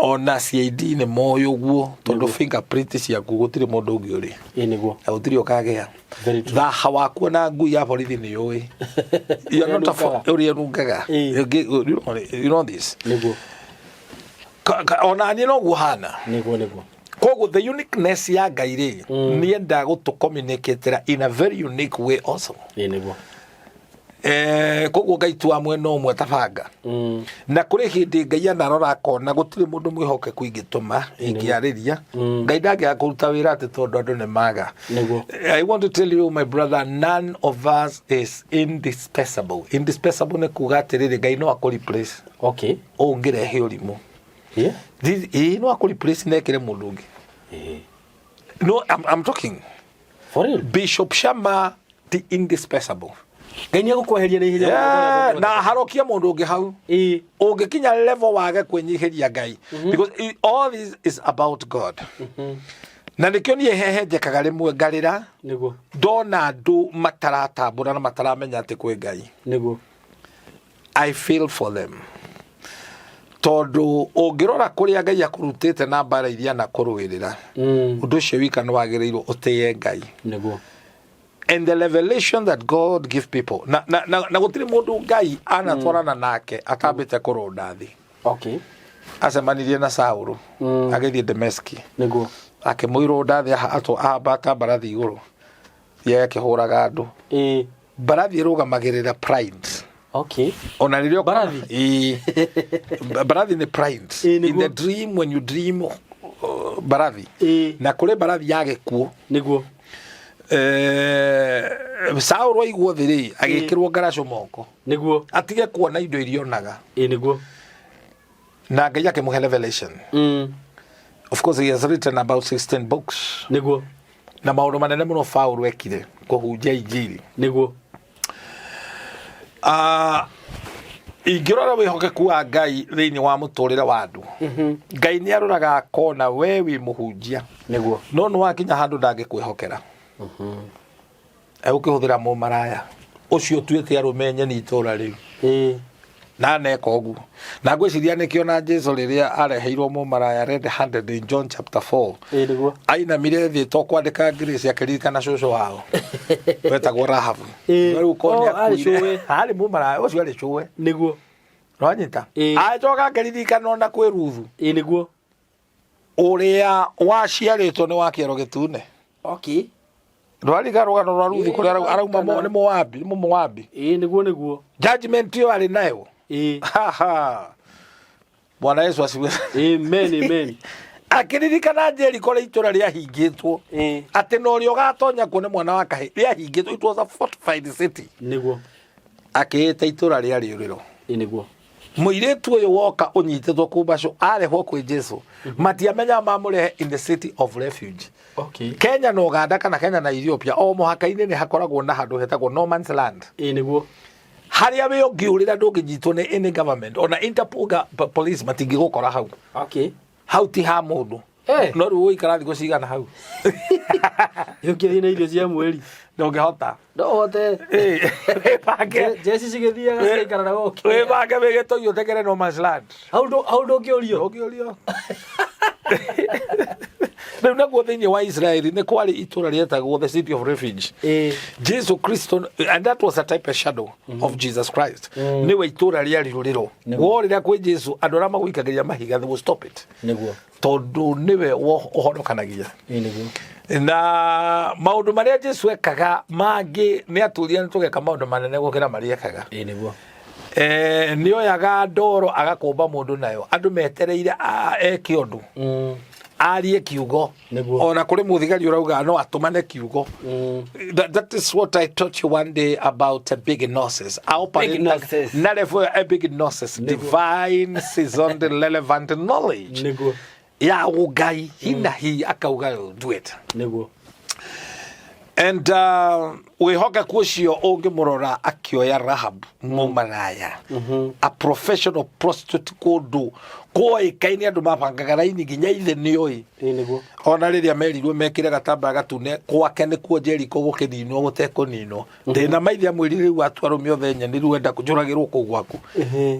Ona CID nĩ moĩ ũguo, tondũ fingerprint ciaku gũtirĩ mũndũ ũngĩ ũrĩ Ĩĩ nĩguo. na gũtirĩ ũkagĩa. Very true. Thaha waku na ngui ya borithi nĩ yũĩ. You are not a ũrĩa ĩnungaga. You know this. Ona niĩ noguo hana. Nĩguo nĩguo. Koguo the uniqueness ya Ngai rĩ, nĩenda gũtũ communicatera in a very unique way also. Ĩĩ nĩguo. Koguo Ngai tu wa mwena ũmwe ta banga. Na kũrĩ hĩndĩ Ngai anarora akona gũtirĩ mũndũ mwĩhokeku ingĩtũma ingĩarĩria. Ngai ndangĩaga kũruta wĩra atĩ tondũ andũ nĩ maga. I want to tell you, my brother, none of us is indispensable. Indispensable nĩ kuga atĩrĩrĩ, Ngai no akũ replace. Ũngĩrehe ũrimũ. Ĩĩ, no akũ replace na ekĩre mũndũ ũngĩ. No, I'm talking. For real? Bishop Shama ti indispensable. Ngai nĩ egũkweheria na ihenya mũno. Yeah, na harokie mũndũ ũngĩ hau. Ũngĩkinya level wage kwĩnyihĩria Ngai, because all this is about God. Na nĩkĩo niĩ hehenjekaga rĩmwe ngarĩra ndona andũ mataratambũra na mataramenya atĩ kwĩ Ngai. I feel for them, tondũ ũngĩrora kũrĩa Ngai akũrutĩte na mbara iria anakũrũĩrĩra, ũndũ ũcio wika nĩ wagĩrĩirwo ũtĩye Ngai. And the revelation that God give people, na gũtirĩ mũndũ Ngai anatwarana nake atambĩte kũrũnda thĩ. Acemanirie na Saũlũ agĩthiĩ Dameski, akĩmũirũnda thĩ, ahambata mbarathi igũrũ, ye akĩhũraga andũ. Mbarathi ĩrũgamagĩrĩra pride. Ona rĩrĩa Mbarathi? Ĩĩ. Mbarathi nĩ pride. Ĩĩ, nĩguo. In the dream, when you dream, mbarathi, na kũrĩ mbarathi ya gĩkuũ. Saũlũ aigwo thĩ rĩ, agĩkĩrwo ngaracũ moko atige kuona indo iria onaga. Ĩĩ nĩguo. Na Ngai akĩmũhe revelation. Of course he has written about 16 books. Na maũndũ manene mũno Paũlũ ekire kũhunjia injiri. Ingĩrora wĩhokeku wa Ngai thĩinĩ wa mũtũrĩre wa andũ, Ngai nĩ aroraga akona we wĩ mũhunjia, no nĩ wakinya handũ ndangĩkwĩhokera, egũkĩhũthĩra mũmaraya ũcio ũtuĩte arũme nyeni itũra rĩu. Na aneka ũguo, na ngwĩciria nĩkĩo na Jesu rĩrĩa areheirwo mũmaraya red handed in John chapter 4, Ĩĩ nĩguo. Ainamire thĩ to kwandĩka Grace, akĩririkana cũcũ wao wetagwo Rahabu. Rĩu korwo Oh, nĩ arĩ akuire. cũwe. Arĩ mũmaraya ũcio, arĩ cũwe. Nĩwanyita? Acoka akĩririkana ona kwĩ Ruthu, Ĩĩ nĩguo. Ũrĩa waciarĩtwo nĩ wa kĩero gĩtune. Ndwarika rũgano rwa Ruthu kũrĩa arauma nĩ Moabi, nĩ Mũmoabi. Ĩĩ nĩguo nĩguo. Judgment ĩyo arĩ nayo. Haha. Bwana Yesu asifiwe. Amen, amen. Akĩririkana Jeriko rĩa itũra rĩahingĩtwo, atĩ na ũrĩa ũgatonya kuo nĩ mwana wa kahĩ, rĩahingĩtwo, it was a fortified city. Akĩĩta itũra rĩa rĩũrĩro. Ĩĩ nĩguo. Mũirĩtu ũyũ woka ũnyitĩtwo kumbacũ arehwo kwĩ Jesu, matiamenya mamũrehe in the city of refuge. Kenya na Uganda kana Kenya na Ethiopia, o mũhaka-inĩ nĩ hakoragwo na handũ hetagwo no man's land, Ĩĩ nĩguo. Harĩa wĩ ũngĩũrĩra ndũngĩnyitwo nĩ any government, ona Interpol police matingĩgũkora hau. Hau ti ha mũndũ. No rĩu ũikara thikũ cigana hau? Ũngĩthiĩ na irio cia mweri. Ndũngĩhota. No ũhote. Wĩbange. Jeci cigĩthiaga cigaikara na gũkũ. Wĩbange wĩ gĩtũi ũtegere no man's land. Hau ndũngĩũrio. Ndũngĩũrio. Rĩu naguo thĩinĩ wa Israeli nĩ kwarĩ itũra rĩetagwo the city of refuge. Jesu Kristo, and that was a type of shadow of Jesus Christ. Nĩwe itũra rĩa rirũrĩro. Worĩra kwĩ Jesu, andũ arĩa magũikagĩria mahiga, they will stop it. Nĩguo. Tondũ nĩwe ũhonokanagia. Ĩĩ nĩguo. Na maũndũ marĩa Jesu ekaga mangĩ nĩ atũria nĩ tũgeka maũndũ manene gũkĩra marĩa ekaga. Ĩĩ nĩguo. Nĩ oyaga ndoro agakũmba mũndũ nayo, andũ metereire eke ũndũ, arie kiugo. Ona kũrĩ mũthigari ũrauga no atũmane kiugo. That is what I taught you one day about a big gnosis. I operate Big gnosis. Na level a big gnosis, divine seasoned relevant knowledge. Ya ũngai hina hi akauga do it. And wĩhokeku ũcio ũngĩmũrora akĩoya Rahab mũmaraya, a professional prostitute, kũndũ kwoĩkaine andũ mabangaga raini nginya ithe nĩoĩ. Ĩĩ nĩguo. Ona rĩrĩa merirwo mekĩre gatambaya gatune gwake nĩkuo Jeriko gũkĩninwo gũtekũninwo, ndĩna maithe amwĩrire rĩu atua arũme othe nyeni rĩu enda kũnjũragĩrwo kũu gwaku.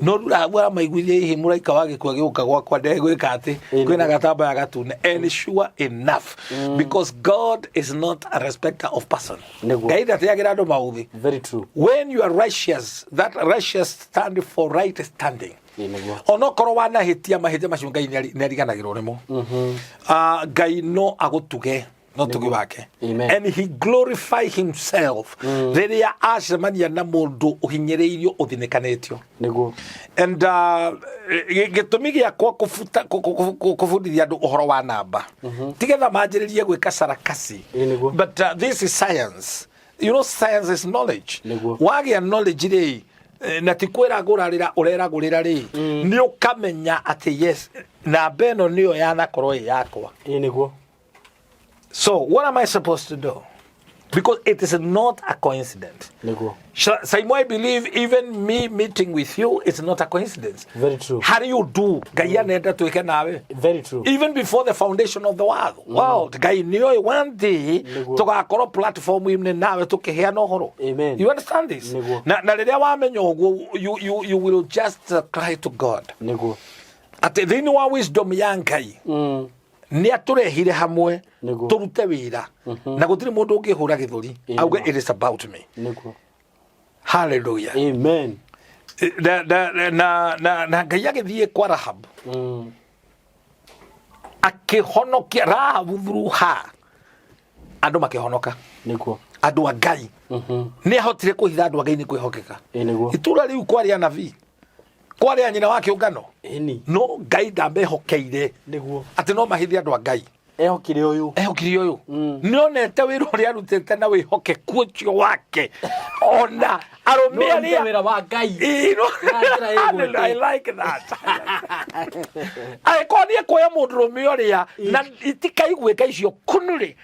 No rĩu Rahabu aramaiguithia hihi mũraika wa gĩkuũ agĩũka gwakwa ndegwĩka atĩ kwĩna gatambaya gatune. And sure enough, because God is not a respecter of person. Ngai ndateagĩra andũ maũthĩ. Very true. When you are righteous, that righteous stand for right standing. Ĩĩ nĩguo. Onokorwo wanahĩtia mahĩtia macio, Ngai nĩariganagĩrwo nĩmo. Ah, Ngai no agũtuge no tugi wake. Amen. And he glorify himself rĩrĩa acemania na mũndũ ũhinyĩrĩirio, ũthinĩkanĩtio. And gĩtũmi gĩakwa kũbundithia andũ ũhoro wa namba tigetha manjĩrĩrie gwĩka sarakasi. Ĩĩ nĩguo. But this is science. You know, science is knowledge. Wagĩa knowledge rĩ, na ti kwĩragũrarĩra ũreragũrĩra rĩ, nĩ ũkamenya atĩ yes, namba ĩno nĩyo yanakorwo ĩ yakwa. Ĩĩ nĩguo. So what am I supposed to do? Because it is not a coincidence. Nĩguo. Saimo, I believe even me meeting with you is not a coincidence. Very true. Harĩ ũndũ Ngai anenda twĩke nawe. Very true. Even before the foundation of the world, world Ngai nĩoĩ one day tũgakorwo platform-inĩ nawe tũkĩheana ũhoro. Amen. You understand this? Nĩguo. Na rĩrĩa wamenya ũguo, you will just cry to God. Nĩguo. Atĩ thĩinĩ wa wisdom ya Ngai, nĩ atũrehire hamwe tũrute wĩra na gũtirĩ mũndũ ũngĩhũra gĩthũri auge it is about me. Hallelujah. Amen. Na Ngai agĩthiĩ kwa Rahab, akĩhonokia Rahabu through her, andũ makĩhonoka. Andũ a Ngai nĩ ahotire kũhitha andũ a Ngai nĩ kwĩhokeka. Ĩĩ nĩguo. Itũra rĩu kwarĩ anabii, kwarĩ a nyina wa kĩũngano, Ĩni. no Ngai ndamehokeire atĩ no mahithe andũ a Ngai. Ehokire ũyũ. Ehokire ũyũ. Nĩonete wĩra ũrĩa arutĩte na wĩhokeku ũcio wake, ona arũme No arute arĩa wĩra wa Ngai. Ĩĩ, Na njĩra ĩgwĩte. I like that. Angĩkorwo nĩ ekuoya mũndũrũme ũrĩa na itikaiguĩka icio kunu-rĩ,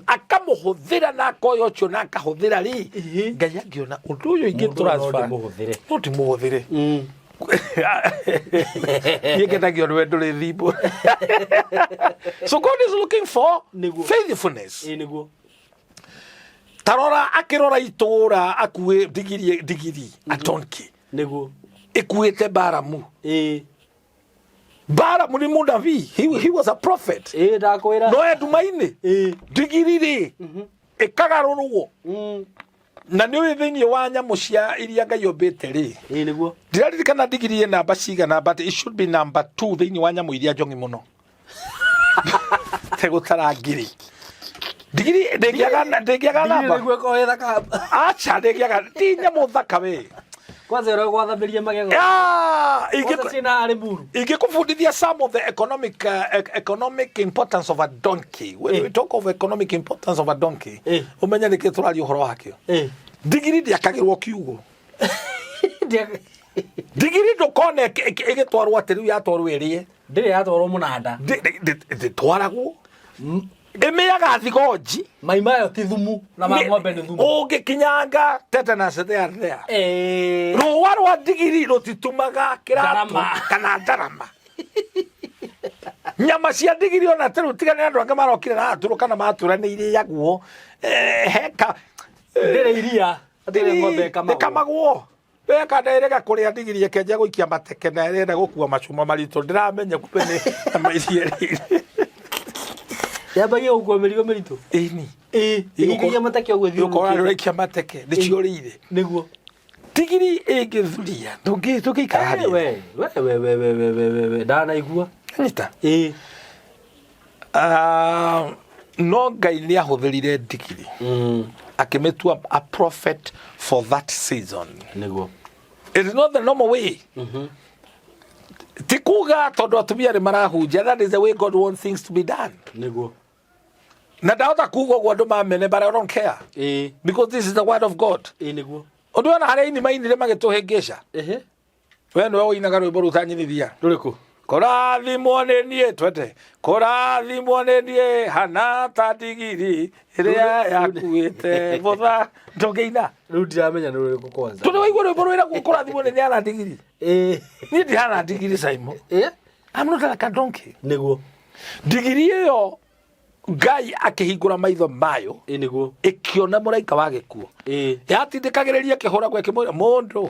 akamũhũthĩra na akoya ũcio na akahũthĩra rĩ, Ngai angĩona ũndũ ũyũ ingĩ Mũndũ ũyũ no transfer. ndĩmũhũthĩre. No ndĩmũhũthĩre. Niĩ ngenagio nĩwe ndũrĩ thimbo. So God is looking for faithfulness. Ĩĩ nĩguo. Tarora akĩrora itũra akuĩ ndigiri, ndigiri, a donkey ĩkuĩte Baramu. Baramu nĩ mũnabii, he was a prophet. Ĩĩ ndakwĩra. No e nduma-inĩ. Ndigiri rĩ ĩkagarũrwo. Na nĩ ũĩ thĩinĩ wa nyamũ cia iria Ngai ombĩte rĩ, Ĩĩ nĩguo. Ndiraririkana ndigiri ĩ namba cigana, but it should be number 2 thĩinĩ wa nyamũ iria njong'i mũno tegũtara ngiri. Ndigiri ndĩngĩaga namba. Ndigiri nĩguo ĩkorwo ĩ thaka. Aca, ndĩngĩaga, ti nyamũ thaka we. Kwanza ĩrĩa gwathamĩria magego. Ah, Kwanza ciĩna harĩ mburu. Ingĩkũbundithia some of the economic importance of a donkey. When we talk of economic importance of a donkey, ũmenye nĩkĩ tũraria ũhoro wakĩo. Ndigiri ndĩakagĩrwo kiugũ. Ndigiri ndũkone ĩgĩtwarwo atĩ rĩu yatwarwo ĩrĩe. Ndĩrĩ yatwarwo mũnanda. Ndĩtwaragwo. Ĩmĩaga thigonji. Mai mayo ti thumu na ma ng'ombe nĩ thumu. Ũngĩkinyanga tetanus there there. Rũa rwa ndigiri rũtitumaga kĩratũ Ndarama. kana ndarama. Nyama cia ndigiri ona tarĩu tiga nĩ andũ angĩ marokire na atũrũ kana matura nĩ irĩagwo. Heka. Ndĩrĩ iria. Ndĩrĩ ng'ombe ĩkamagwo. Ĩkamagwo. Weka nderega kũrĩa ndigiri ĩkĩanjia gũikia mateke na ĩrenda gũkua macuma maritũ, ndĩramenya kumbe nĩ nyama iria ĩrĩire. Yambagia gũkua mĩrigo mĩritũ. Ĩni. Ĩgĩikagia mateke ũguo Ũkora ĩthiũrũrũkĩte. rũraikia mateke nĩciorĩire. Nĩguo. Ndigiri ĩngĩthuria ndũngĩikara harĩa. We we we we we we we we we ndanaigua. Nyita. Ĩĩ. Ah, no Ngai nĩ ahũthĩrire ndigiri akĩmĩtua a prophet for that season. Nĩguo. It is not the normal way. Ti kuga tondũ atumia nĩ marahunjia, that is the way God wants things to be done. Nĩguo. Na ndahota kuga ũguo andũ mamene, but I don't care Ĩĩ. because this is the word of God. Ĩĩ nĩguo. Ũndũ ona harĩa aini mainire magĩtũhĩngĩca. Ehe. We nĩwe ũinaga rwĩmbo rũtanyinithia. Rũrĩkũ? Kũrathimwo nĩ niĩ twende, kũrathimwo nĩ niĩ hana ta ndigiri ĩrĩa yakuĩte mũtha. Ndũngĩina. Rĩu ndiramenya nĩ rũrĩkũ kwanza. Tondũ waigua rwĩmbo rwĩragwo kũrathimwo nĩ niĩ hana ndigiri. Ĩĩ. Niĩ ndihana ndigiri Simon. Ĩĩ. I'm not like a donkey. Nĩguo. Ndigiri ĩyo Ngai akĩhingũra maitho mayo Ĩĩ nĩguo. ĩkĩona mũraika wa gĩkuũ. Ĩĩ. Yatindĩkagĩrĩria ĩkĩhũragwo ĩkĩmwĩra mũndũ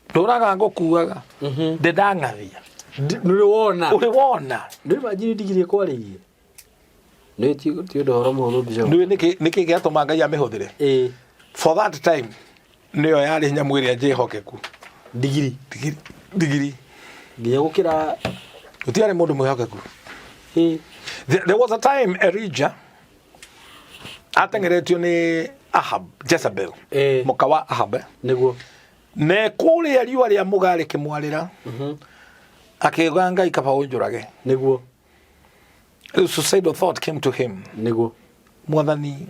ndũraga ngũkuaga ndĩndang'athia. Nĩ wona. Ũrĩ wona. Nĩ imagine ndigiri ĩkwarĩirie. Nĩ ti ti ũndũ ũhoro mũhũthũ mbica. Nĩũĩ nĩkĩ gĩatũma Ngai amĩhũthĩre? Ĩĩ. For that time nĩyo yarĩ nyamũ ĩrĩa njĩhokeku. Ndigiri. Ndigiri. Ndigiri. Nginya gũkĩra Gũtiarĩ mũndũ mwĩhokeku. Ĩĩ. There was a time Elijah ateng'eretio nĩ Ahab, Jezebel, Ĩĩ. mũka wa Ahab. Eh? Nĩguo. Na kũrĩa riũa rĩa mũgaa rĩkĩmwarĩra akiuga Ngai kaba ũnjũrage. Nĩguo. Rĩu suicidal thought came to him. Nĩguo. Mwathani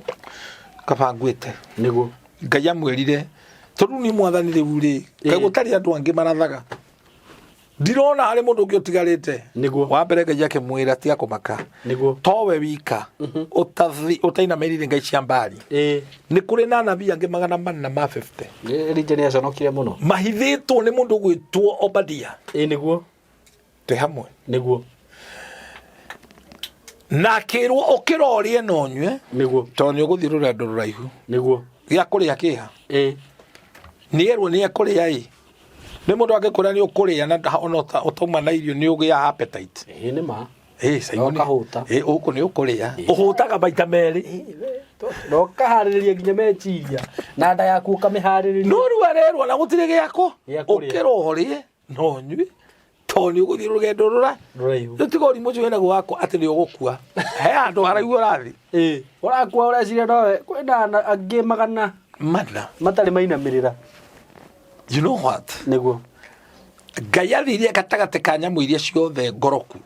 kaba nguĩte. Nĩguo. Ngai amwĩrire tondũ ni mwathani rĩu rĩ kaĩ gũtarĩ andũ angĩ marathaga ndirona harĩ mũndũ ũngĩ ũtigarĩte. Nĩguo. Wa mbere Ngai akĩmwĩra tiga kũmaka. Nĩguo. Towe wika ũtainamĩrĩire ngai cia mbari. Ĩĩ. Nĩ kũrĩ na anabii angĩ 450. Elijah nĩ aconokire mũno. Mahithĩtwo nĩ mũndũ ũgwĩtwo Obadia. Ĩĩ nĩguo. Twĩ hamwe. Nĩguo. Na akĩrwo ũkĩra ũrĩe na ũnyue. Nĩguo. Tondũ nĩ ũgũthiĩ rũrendo rũraihu. Nĩguo. Gĩa kũrĩa kĩha. Ĩĩ. Nĩ erwo nĩ ekũrĩa ĩ. Nĩ mũndũ angĩkwĩra nĩ ũkũrĩa na ona ũtauma na irio nĩ ũgĩaga appetite. Ĩĩ nĩ ma. Ĩĩ Simon. Ũkahũta. Ĩĩ ũkũ nĩ ũkũrĩa. Ũhũtaga maita merĩ. Na ũkaharĩrĩria nginya meciria na nda yaku ũkamĩharĩrĩria. No rĩu arerwo na gũtirĩ gĩakũ. Gĩa kũrĩa. Ũkĩra ũrĩe na ũnyue tondũ nĩ ũgũthiĩ rũgendo rũra. Rũraihu. Rĩu tiga ũrimũ ũcio wĩnaguo wakwa atĩ nĩ ũgũkua. He handũ haraihu ũrathiĩ. Ĩĩ. Ũrakua ũreciria nowe kwĩna angĩ magana Mana. matarĩ mainamĩrĩra. You know what? Nĩguo. Ngai athire gatagatĩ ka nyamũ iria ciothe ngoroku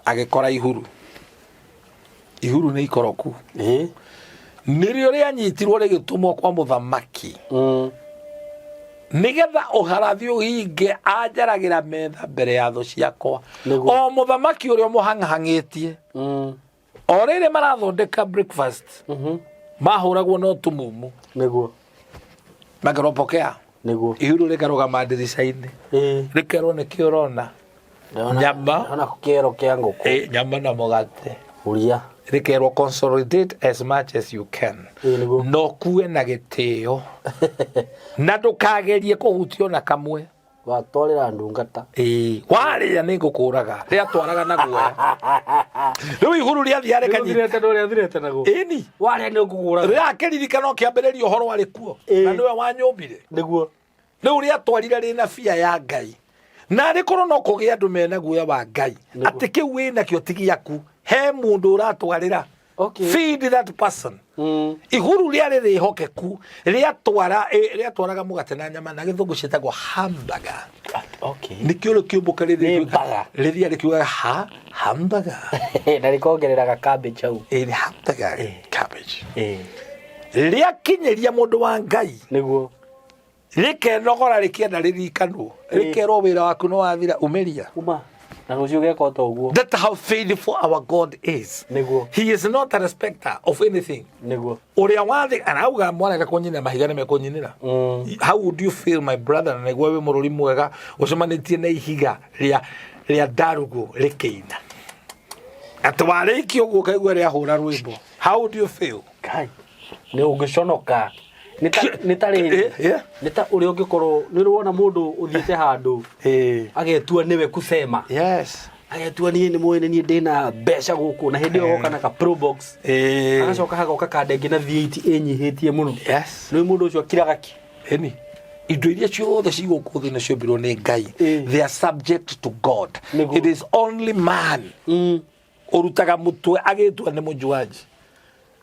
agĩkora ihuru. Ihuru nĩ ikoroku. Ĩĩ. Nĩrĩo rĩanyitirwo rĩgĩtũmwo kwa mũthamaki. Nĩgetha ũharathi ũhinge anjaragĩra metha mbere ya thũ ciakwa. Nĩguo. O mũthamaki ũrĩa ũmũhang'ahang'ĩtie. O rĩrĩ marathondeka breakfast. Mahũragwo no tumumu. Nĩguo. Makerwo pokea. Nĩguo. Ihuru rĩkarũgama ndirica-inĩ. Ĩĩ. Rĩkerwo nĩkĩ ũrona. Nyama. Ndĩrona kĩero kĩa ngũkũ. Ĩ, nyama na mũgate. Huria. Rĩkerwo consolidate as much as you can. Ĩĩ nĩguo. Na ũkue na gĩtĩo. Na ndũkagerie kũhutio na kamwe. Watwarĩra ndungata. Ĩĩ, warĩa nĩ ngũkũraga. Rĩatwaraga na guoya. Rĩu ihuru rĩathiaga rĩkanyita. Rĩthirĩte na ũrĩa thirĩte naguo. Ĩni. Warĩa nĩ ngũkũraga. Rĩrakĩririkana ũkĩambĩrĩria ũhoro warĩ kuo. Ĩĩ. Na nĩwe wanyũmbire. Nĩguo. Rĩu rĩatwarire rĩna bia ya Ngai. Na arĩ korwo no kũgĩa andũ mena guoya wa Ngai. Nĩguo. Atĩ kĩu wĩnakĩo ti gĩaku. He mũndũ ũratwarĩra. Okay. Feed that person. Ihuru rĩarĩ rĩhokeku rĩatwara rĩatwaraga mũgate na nyama na gĩthũngũ ciĩtagwo hamburger. Okay. Nĩkĩo rĩkĩũmbũka Nĩ burger. rĩrĩa rĩkiugaga ha hamburger. Na rĩkongerera cabbage hau. Ĩ hamburger cabbage. Ĩĩ. Rĩakinyĩria mũndũ wa Ngai. Nĩguo. Rĩkenogora rĩkĩenda rĩrikanwo. Rĩkerwo wĩra waku nĩ wathira umĩria. Uma. Na rũciũ geka o ta ũguo. That's how faithful our God is. Nĩguo. He is not a respecter of anything. Nĩguo. Ũrĩa wathi arauga mwarega kũnyinĩra mahiga nĩ mekũnyinĩra. How would you feel my brother na nĩguo wĩ mũrũri mwega ũcemanĩtie na ihiga rĩa ndarugũ rĩkĩina. Atĩ warĩkia ũguo ũkaigua rĩahũra rwĩmbo. How would you feel? Kai. Nĩ ũngĩconoka. Nĩ ta rĩrĩ. Nĩ ta ũrĩa ũngĩkorwo nĩ ũrĩ wona mũndũ ũthiĩte handũ agetua nĩwe kusema. Yes. Agetua niĩ nĩ mũĩ nĩ niĩ ndĩna mbeca gũkũ, na hĩndĩ ĩyo goka na ka Probox. Agacoka hagoka kanda ĩngĩ na V8 ĩnyihĩtie mũno. Nĩ mũndũ ũcio akiraga ki. Ĩni indo iria ciothe ci gũkũ thĩ nĩ ciombirwo nĩ Ngai. They are subject to God. It is only man ũrutaga mũtwe agĩtua nĩ mũjuaji,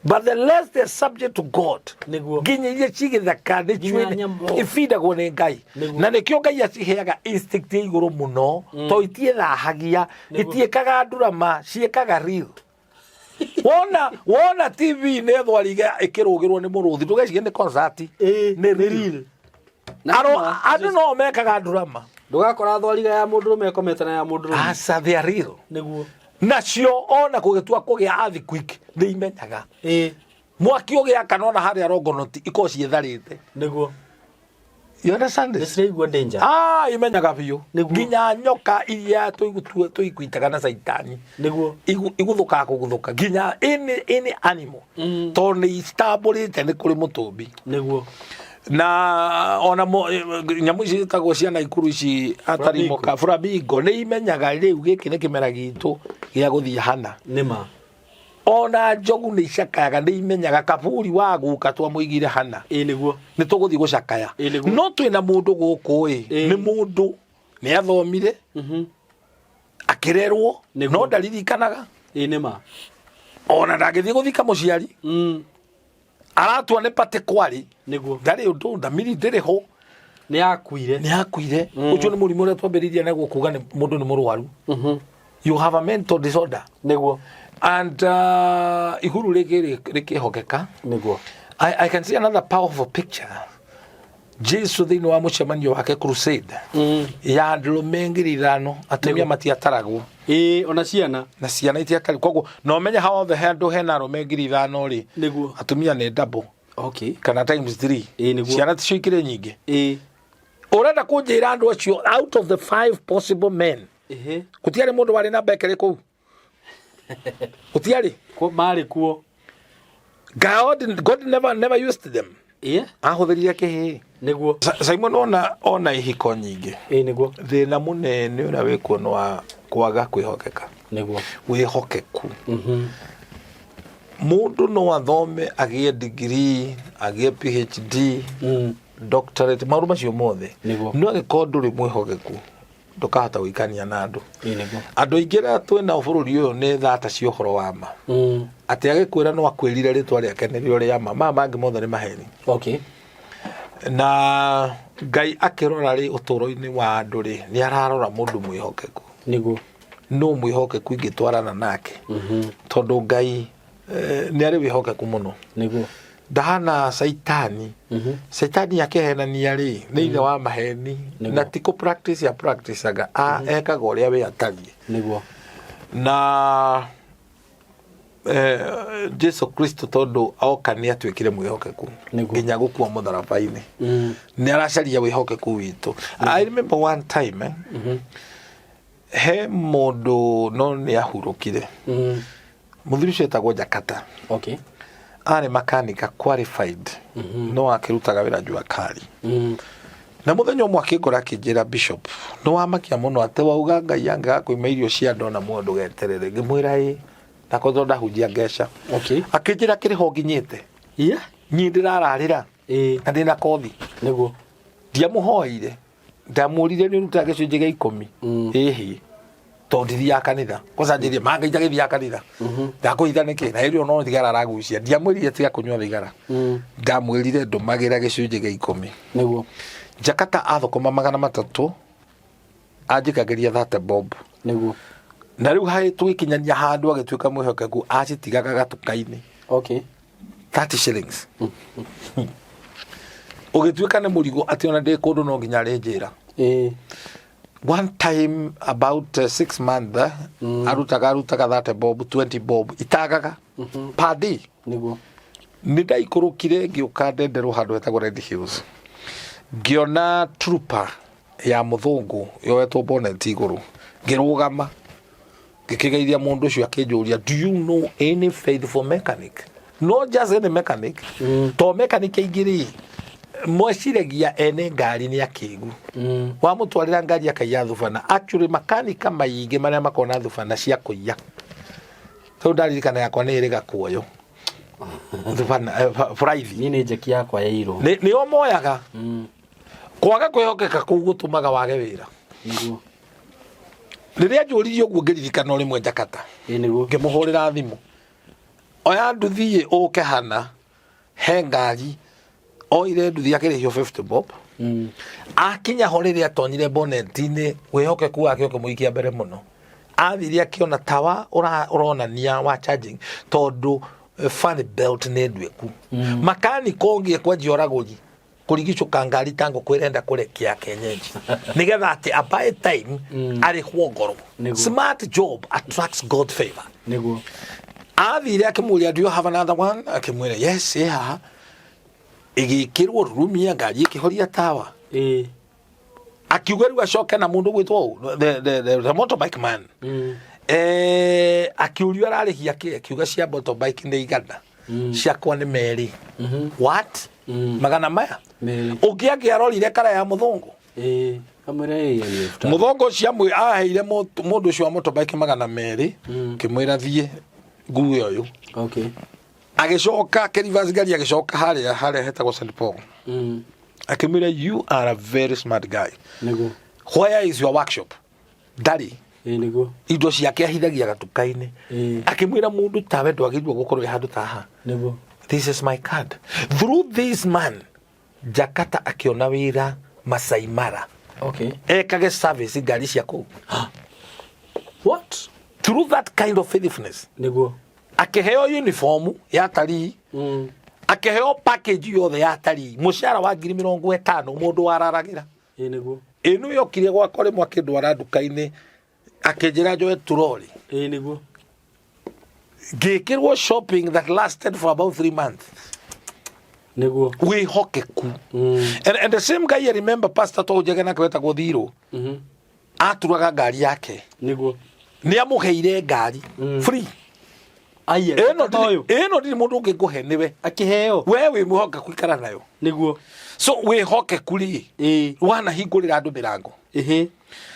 but the less they are subject to God. Nginya iria ci gĩthaka nĩ Nginya ciũĩ nyamũ. ibindagwo nĩ Ngai. Na nĩkĩo Ngai aciheaga instinct ya igũrũ mũno, to itiĩthahagia, itiĩkaga ndurama, ciĩkaga real. Wona TV nĩ thwariga ĩkĩrũgĩrwo nĩ mũrũthi, ndũgecirie nĩ concert. Nĩ real. Na nĩma, Andũ no mekaga ndurama. Ndũgakora thwariga ya mũndũrũme ĩkomete na ya mũndũrũme. Aca, they are real. Nacio ona kũgĩtua kũgĩa earthquake nĩ imenyaga. Mwaki ũgĩakana ona harĩa rongonoti ikorwo ciĩtharĩte. You understand Nĩ this? ciraigua danger. Ah, imenyaga biũ. Nginya nyoka iria tũiguitaga na caitani iguthũkaga kũguthũka nginya any animal, tondũ nĩ citambũrĩte nĩ kũrĩ mũtũmbi. Na ona nyamũ ici ciĩtagwo cia Naikuru ici atarimoka flamingo nĩ imenyaga rĩu gĩkĩ nĩ kĩmera gitũ gĩa gũthiĩ hana. Nĩma. Ona njogu nĩ icakayaga, nĩ imenyaga kaburi wa guka twamũigire hana. Ĩ nĩguo. Nĩ tũgũthiĩ gũcakaya. Ĩ nĩguo. No twĩna mũndũ gũkũ ĩ, nĩ mũndũ nĩ athomire, akĩrerwo, no ndaririkanaga. Ĩ nĩma. Ona ndangĩthiĩ gũthika mũciari. Aratua nĩ patĩ kwarĩ. Ndarĩ ũndũ, ndamiri ndĩrĩ ho. Nĩ akuire. Nĩ akuire. Ũcio nĩ mũrimũ ũrĩa twambĩrĩirie naguo kuga nĩ mũndũ nĩ mũrwaru. You have a mental disorder. And ihuru rĩngĩ rĩkĩhokeka. I can see another powerful picture. Jesu thĩinĩ wa mũcemanio wake crusade ya ndũrũme 5,000, atumia matiataragwo. Ĩ, ona ciana. Na ciana itiataragwo, koguo no menye hothe handũ hena arũme 5,000 rĩ, atumia nĩ double kana times 3. Ĩ, nĩguo. Ciana ticio ikĩrĩ nyingĩ. Ũrenda kũnjĩra andũ acio out of the 5 possible men, gũtiarĩ mũndũ warĩ na mbekere kũu? Gũtiarĩ. Marĩ kuo. God never used them. Ahũthĩrire kĩhĩĩ. Simon, ona ihiko nyingĩ, Ĩ nĩguo. Thĩna mũnene ũrĩa wĩkuo nĩ wa kwaga kwĩhokeka. Wĩhokeku. Mũndũ no athome, agĩe degree, agĩe PhD, doctorate, maũndũ macio mothe, no angĩkorwo ndũrĩ mwĩhokeku, ndũkahota gũikania na andũ. Ĩ nĩguo. Andũ aingĩ arĩa twĩnao bũrũri ũyũ nĩ thata cia ũhoro wa ma. Atĩ agĩkwĩra no akwĩrire rĩtwa rĩake nĩrĩo rĩa ma, maya mangĩ mothe nĩ maheni. Na Ngai akĩrora rĩ, ũtũũro-inĩ wa andũ rĩ, nĩ ararora mũndũ mwĩhokeku. No mwĩhokeku ingĩtwarana nake, tondũ Ngai nĩ arĩ wĩhokeku mũno. Ndahana Caitani. Caitani akĩhenania rĩ, nĩ ithe wa maheni. Na ti kũ practice ya practiceaga, ekaga ũrĩa we atariĩ. Na Jesu Kristo tondũ oka nĩ atuĩkire mwĩhokeku nginya gũkua mũtharaba-inĩ. Nĩ aracaria wĩhokeku witũ. I remember one time, he mũndũ no nĩ ahurũkire. Mũthuri ũcio etagwo Jakata. Arĩ makanika qualified, no akĩrutaga wĩra jua kali. Na mũthenya ũmwe akĩngora akĩnjĩra, "Bishop, nĩ wamakia mũno atĩ wauga Ngai angĩaga kũima irio cia andũ ona muoyo ndũgeterere." Ngĩmwĩra ĩ, nakwa tondũ ndahunjia ngeca. Akĩnjĩra, "Kĩrĩ ho nginyĩte. Niĩ ndĩrararĩra na ndĩna kothi." Ndiamũhoeire, ndamũrire, "Nĩ ũrutaga gĩcunjĩ gĩa 10?" "Ĩhĩ." Tondũ ndithiaga kanitha, kwanza njĩrie manga itagĩthiaga kanitha, ndakũhitha nĩkĩ? Na hĩndĩ ĩyo no thigara aragucia. Ndiamwĩrire tiga kũnyua thigara. Ndamwĩrire ndũmagĩra gĩcunjĩ gĩa 10. Jakata athũkũma 300 anjĩkagĩria 30 bob. Na rĩu harĩ tũgĩkinyania handũ agĩtuĩka mwĩhokeku, acitigaga gatuka-inĩ. 30 shillings ũgĩtuĩka nĩ mũrigo atĩ ona ndĩ kũndũ no nginya arĩ njĩra. One time about 6 months, arutaga 30 bob, 20 bob itagaga per day. Nĩ ndaikũrũkire ngĩũka ndenderwo handũ hetagwo Red Hills, ngĩona trooper ya mũthũngũ yoetwo bonnet igũrũ. Ngĩrũgama ngĩkĩgeithia mũndũ ũcio, akĩnjũria, "Do you know any faithful mechanic?" Not just any mechanic, to mechanic aingĩ rĩ. Mweciragia ene ngari nĩ akĩgu. Wamũtwarĩra ngari akaiya thubana. Actually makanika maingĩ marĩa makoragwo na thubana cia kũiya. Rĩu ndaririkana yakwa nĩ ĩrĩ gakuoyo. Thubana buraithi. Niĩ nĩ njeki yakwa yairwo. Nĩo moyaga. Kwaga kwĩhokeka kũu gũtũmaga wage wĩra. Nĩguo. Rĩrĩa njũririe ũguo ngĩririkana o rĩmwe Jakarta. Ĩĩ nĩguo. Ngĩmũhũrĩra thimũ. Oya nduthi ũke hana he ngari oire nduthi akĩrĩhio 50 bob. Akinya ho rĩrĩa atonyire boneti-inĩ wĩhokeku wake ũkĩmũikia mbere mũno. Athire akĩona tawa ũronania wa charging tondũ fan belt nĩ nduĩku. Makanika ũngĩ ekwenjia ũragũri kũrigicũka ngari ta ngũkũ ĩrenda kũrekia kenyenji nĩgetha atĩ abae time arĩhwo ngoro. Nĩguo. Smart job attracts God favor. Nĩguo. Athire akĩmũria, "Do you have another one?" Akĩmwĩra, "Yes, ĩ haha." Ĩgĩkĩrwo rurumia ngari ĩkĩhoria tawa. Akiuga rĩu acoke na mũndũ gwĩtwo ũũ, the motorbike man. Akiũrio ararĩhia kĩ, akiuga cia motorbike nĩ 100, ciakwa nĩ 2. What? Magana maya? Merĩ. Ũngĩ angĩarorire kara ya mũthũngũ. Ĩĩ. Kamwĩra ĩĩ nĩ 5,000. Mũthũngũ ũcio aheire mũndũ ũcio wa motorbike 200, kĩmwĩra thiĩ ngue ũyũ. Agĩcoka akĩreverse ngari agĩcoka harĩa hetagwo St Paul. Akĩmwĩra, "You are a very smart guy." Nĩguo. "Where is your workshop?" Ndarĩ. Ĩĩ nĩguo. Indo ciake ahithagia gatuka-inĩ. Akĩmwĩra mũndũ tawe ndwagĩrĩirwo gũkorwo wĩ handũ ta haha. Nĩguo. "This is my card." Through this man Jakarta akĩona wĩra Masai Mara. Ekage service ngari cia kũu. What? Through that kind of faithfulness. Nĩguo. Akĩheo uniform ya tarii. Akĩheo package yothe ya tarii. Mũcara wa 50,000 mũndũ wararagĩra. Ĩĩ nĩguo. Ĩno yokire gwakwa rĩmwe akĩndwara nduka-inĩ akĩnjĩra njoe turori. Ĩĩ nĩguo. Ngĩkĩrwo shopping that lasted for about 3 months. Nĩguo. Wĩhokeku. And the same guy I remember, pastor twahunjagia nake wetagwo Thirũ. Aturaga ngari yake. Nĩguo. Nĩ amũheire ngari free. Aiya. Ĩno Ta ũyũ. Ĩno ndirĩ mũndũ ũngĩ ngũhe nĩwe. Akĩheo. We wĩ mwĩhokeku ikara nayo. Nĩguo. So wĩhokeku rĩ wanahingũrĩra andũ mĩrango.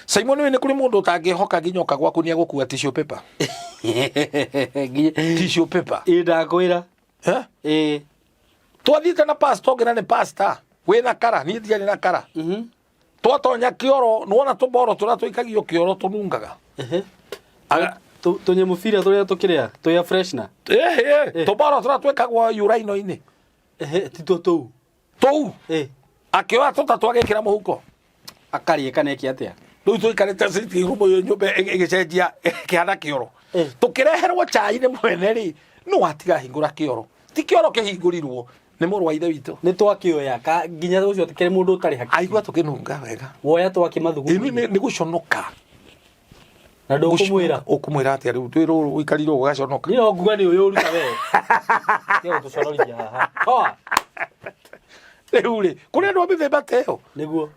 Simon wĩ nĩ kũrĩ mũndũ ũtangĩhoka nginya oka gwaku nĩ agũkua tissue paper. Tissue paper. Ĩĩ ndakwĩra. Eh? Ĩĩ. Twathiĩte na pastor ũngĩ na nĩ pastor wĩna kara, niĩ ndiarĩ na kara. Twatonya kĩoro nĩwona tũboro tũrĩa tũikagio kĩoro tũnungaga. Tũnyamũbira tũrĩa tũkĩrĩa tũya freshener. Tũboro tũrĩa twĩkagwo uraino-inĩ. Tituo tũu. Tũu. Akĩoya tũtatũ agĩkĩra mũhuko. Akarĩe kana eke atĩa? Rĩu tũikarĩte sitting room ĩyo nyũmba ĩgĩcenjia ĩkĩhana kĩoro. Tũkĩreherwo chai nĩ mwene rĩ, nũ atigahingũra kĩoro? Ti kĩoro kĩhingũrirwo nĩ mũrũ wa ithe witũ. Nĩ twakĩoya nginya ũcio kĩrĩ mũndũ ũtarĩ hakiri. Aigua tũkĩnunga wega. Woya twakĩmathugumo. Ĩni nĩ gũconoka. Na ndũkũmwĩra. Ũkũmwĩra atĩa rĩu? Twĩrwo ũikarire ũguo ũgaconoka. Niĩ no nguga nĩ ũyũ ũruta we. Tiga gũtũconorithia haha. Toa. Rĩu rĩ, kũrĩ andũ a mĩthemba ta ĩyo. Nĩguo.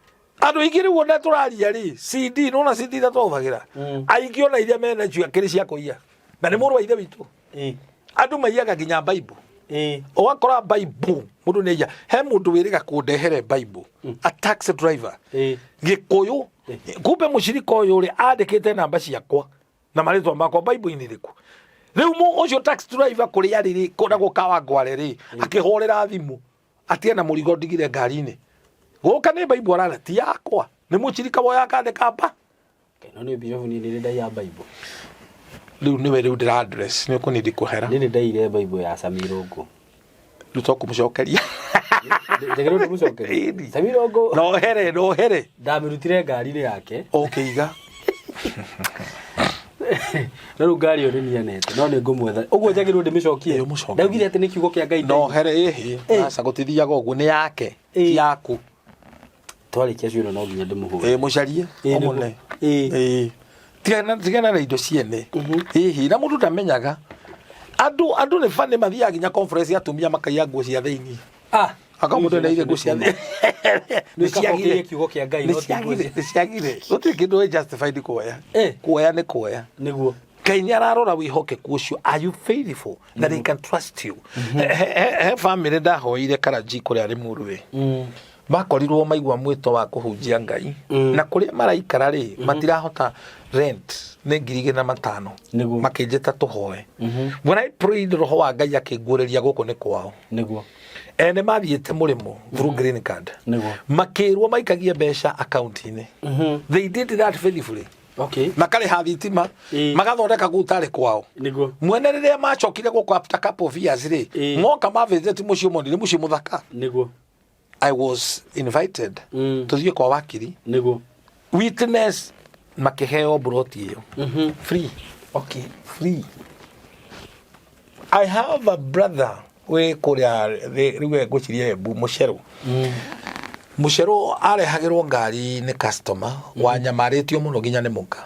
Andũ aingĩ rĩu ona tũraria rĩ, CD, nĩwona CD iria twahũthagĩra? Aingĩ ona iria mena cio akĩrĩ cia kũiya. Na nĩ mũrũ wa ithe witũ. Andũ maiyaga nginya Bible. Ũgakora Bible, mũndũ nĩ aiya. He mũndũ wĩrĩga kũndehere Bible, a taxi driver. Gĩkũyũ. Kumbe mũcirika ũyũ rĩ, andĩkĩte namba ciakwa na marĩtwa makwa Bible-inĩ ĩrĩkũ. Rĩu ũcio taxi driver kũrĩa arĩ rĩ, kũrĩa gũkawangware rĩ, akĩhũrĩra thimũ atĩ ena mũrigo ndigire ngari-inĩ. Gũka nĩ Bible arara, ti yakwa. Nĩ mũcirika woya akandĩka mba. No nĩ bishop niĩ nĩ ndaiya Bible. Rĩu nĩwe rĩu ndĩra address, nĩ ũkũnindi kũhera. Niĩ nĩ ndaiyire Bible ya Sammy Irũngũ. Rĩu to kũmũcokeria. Njagĩrĩirwo ndĩmũcokerie. Ĩni. Sammy Irũngũ. No here, no here. Ndamĩrutire ngari-inĩ yake. Ũkĩiga. Na rĩu ngari ĩyo nĩ nianete, no nĩ ngũmwetha. Ũguo njagĩrĩirwo ndĩmĩcokie. Ĩĩ, ũmũcokerie. Ndaugire atĩ nĩ kiugo kĩa Ngai. No here ĩhĩ. Aca gũtithiaga ũguo, nĩ yake, ti yaku. Twarĩkia ciũria no nginya ndĩmũhũre. Ĩĩ, mũcarie, Ĩĩ, nĩguo. ũmũne. Ĩĩ. Ĩĩ. Tigana na indo ciene. Ĩhĩ, na mũndũ ndamenyaga. Andũ nĩ bani mathiaga nginya conference ya atumia makaiya nguo cia thĩinĩ. Aka mũndũ ena nguo cia thĩinĩ. Nĩ ciagire kiugo kĩa Ngai, Nĩ no ti nguo ciagire, nĩ ciagire. Gũtirĩ kĩndũ wĩ justified kuoya. Kuoya nĩ kuoya. Nĩguo. Ngai nĩ ararora wĩhokeku ũcio. Are you faithful that he can trust you? He family ndahoire Karanji kũrĩa Limuru ĩ, makorirwo maigua mwĩto wa kũhunjia Ngai, na kũrĩa maraikara rĩ, matirahota rent nĩ 2500. Makĩnjĩta tũhoe. When I prayed, roho wa Ngai akĩnguũrĩria gũkũ nĩ kwao. Ene mathiĩte mũrĩmo through green card, makĩrwo maikagie mbeca akaunti-inĩ. They did that faithfully. Makarĩha thitima, magathondeka kũu tarĩ kwao. Mwene rĩrĩa macokire gũkũ after couple of years rĩ, moka mavisit mũciĩ, monire mũciĩ mũthaka. I was invited tũthiĩ kwa wakiri, witness, makĩheo broti ĩyo free. Free. I have a brother wĩ kũrĩa rĩu ngwĩciria Embu, Mũcerũ. Mũcerũ arehagĩrwo ngari nĩ customer wanyamarĩtio mũno nginya nĩ mũka.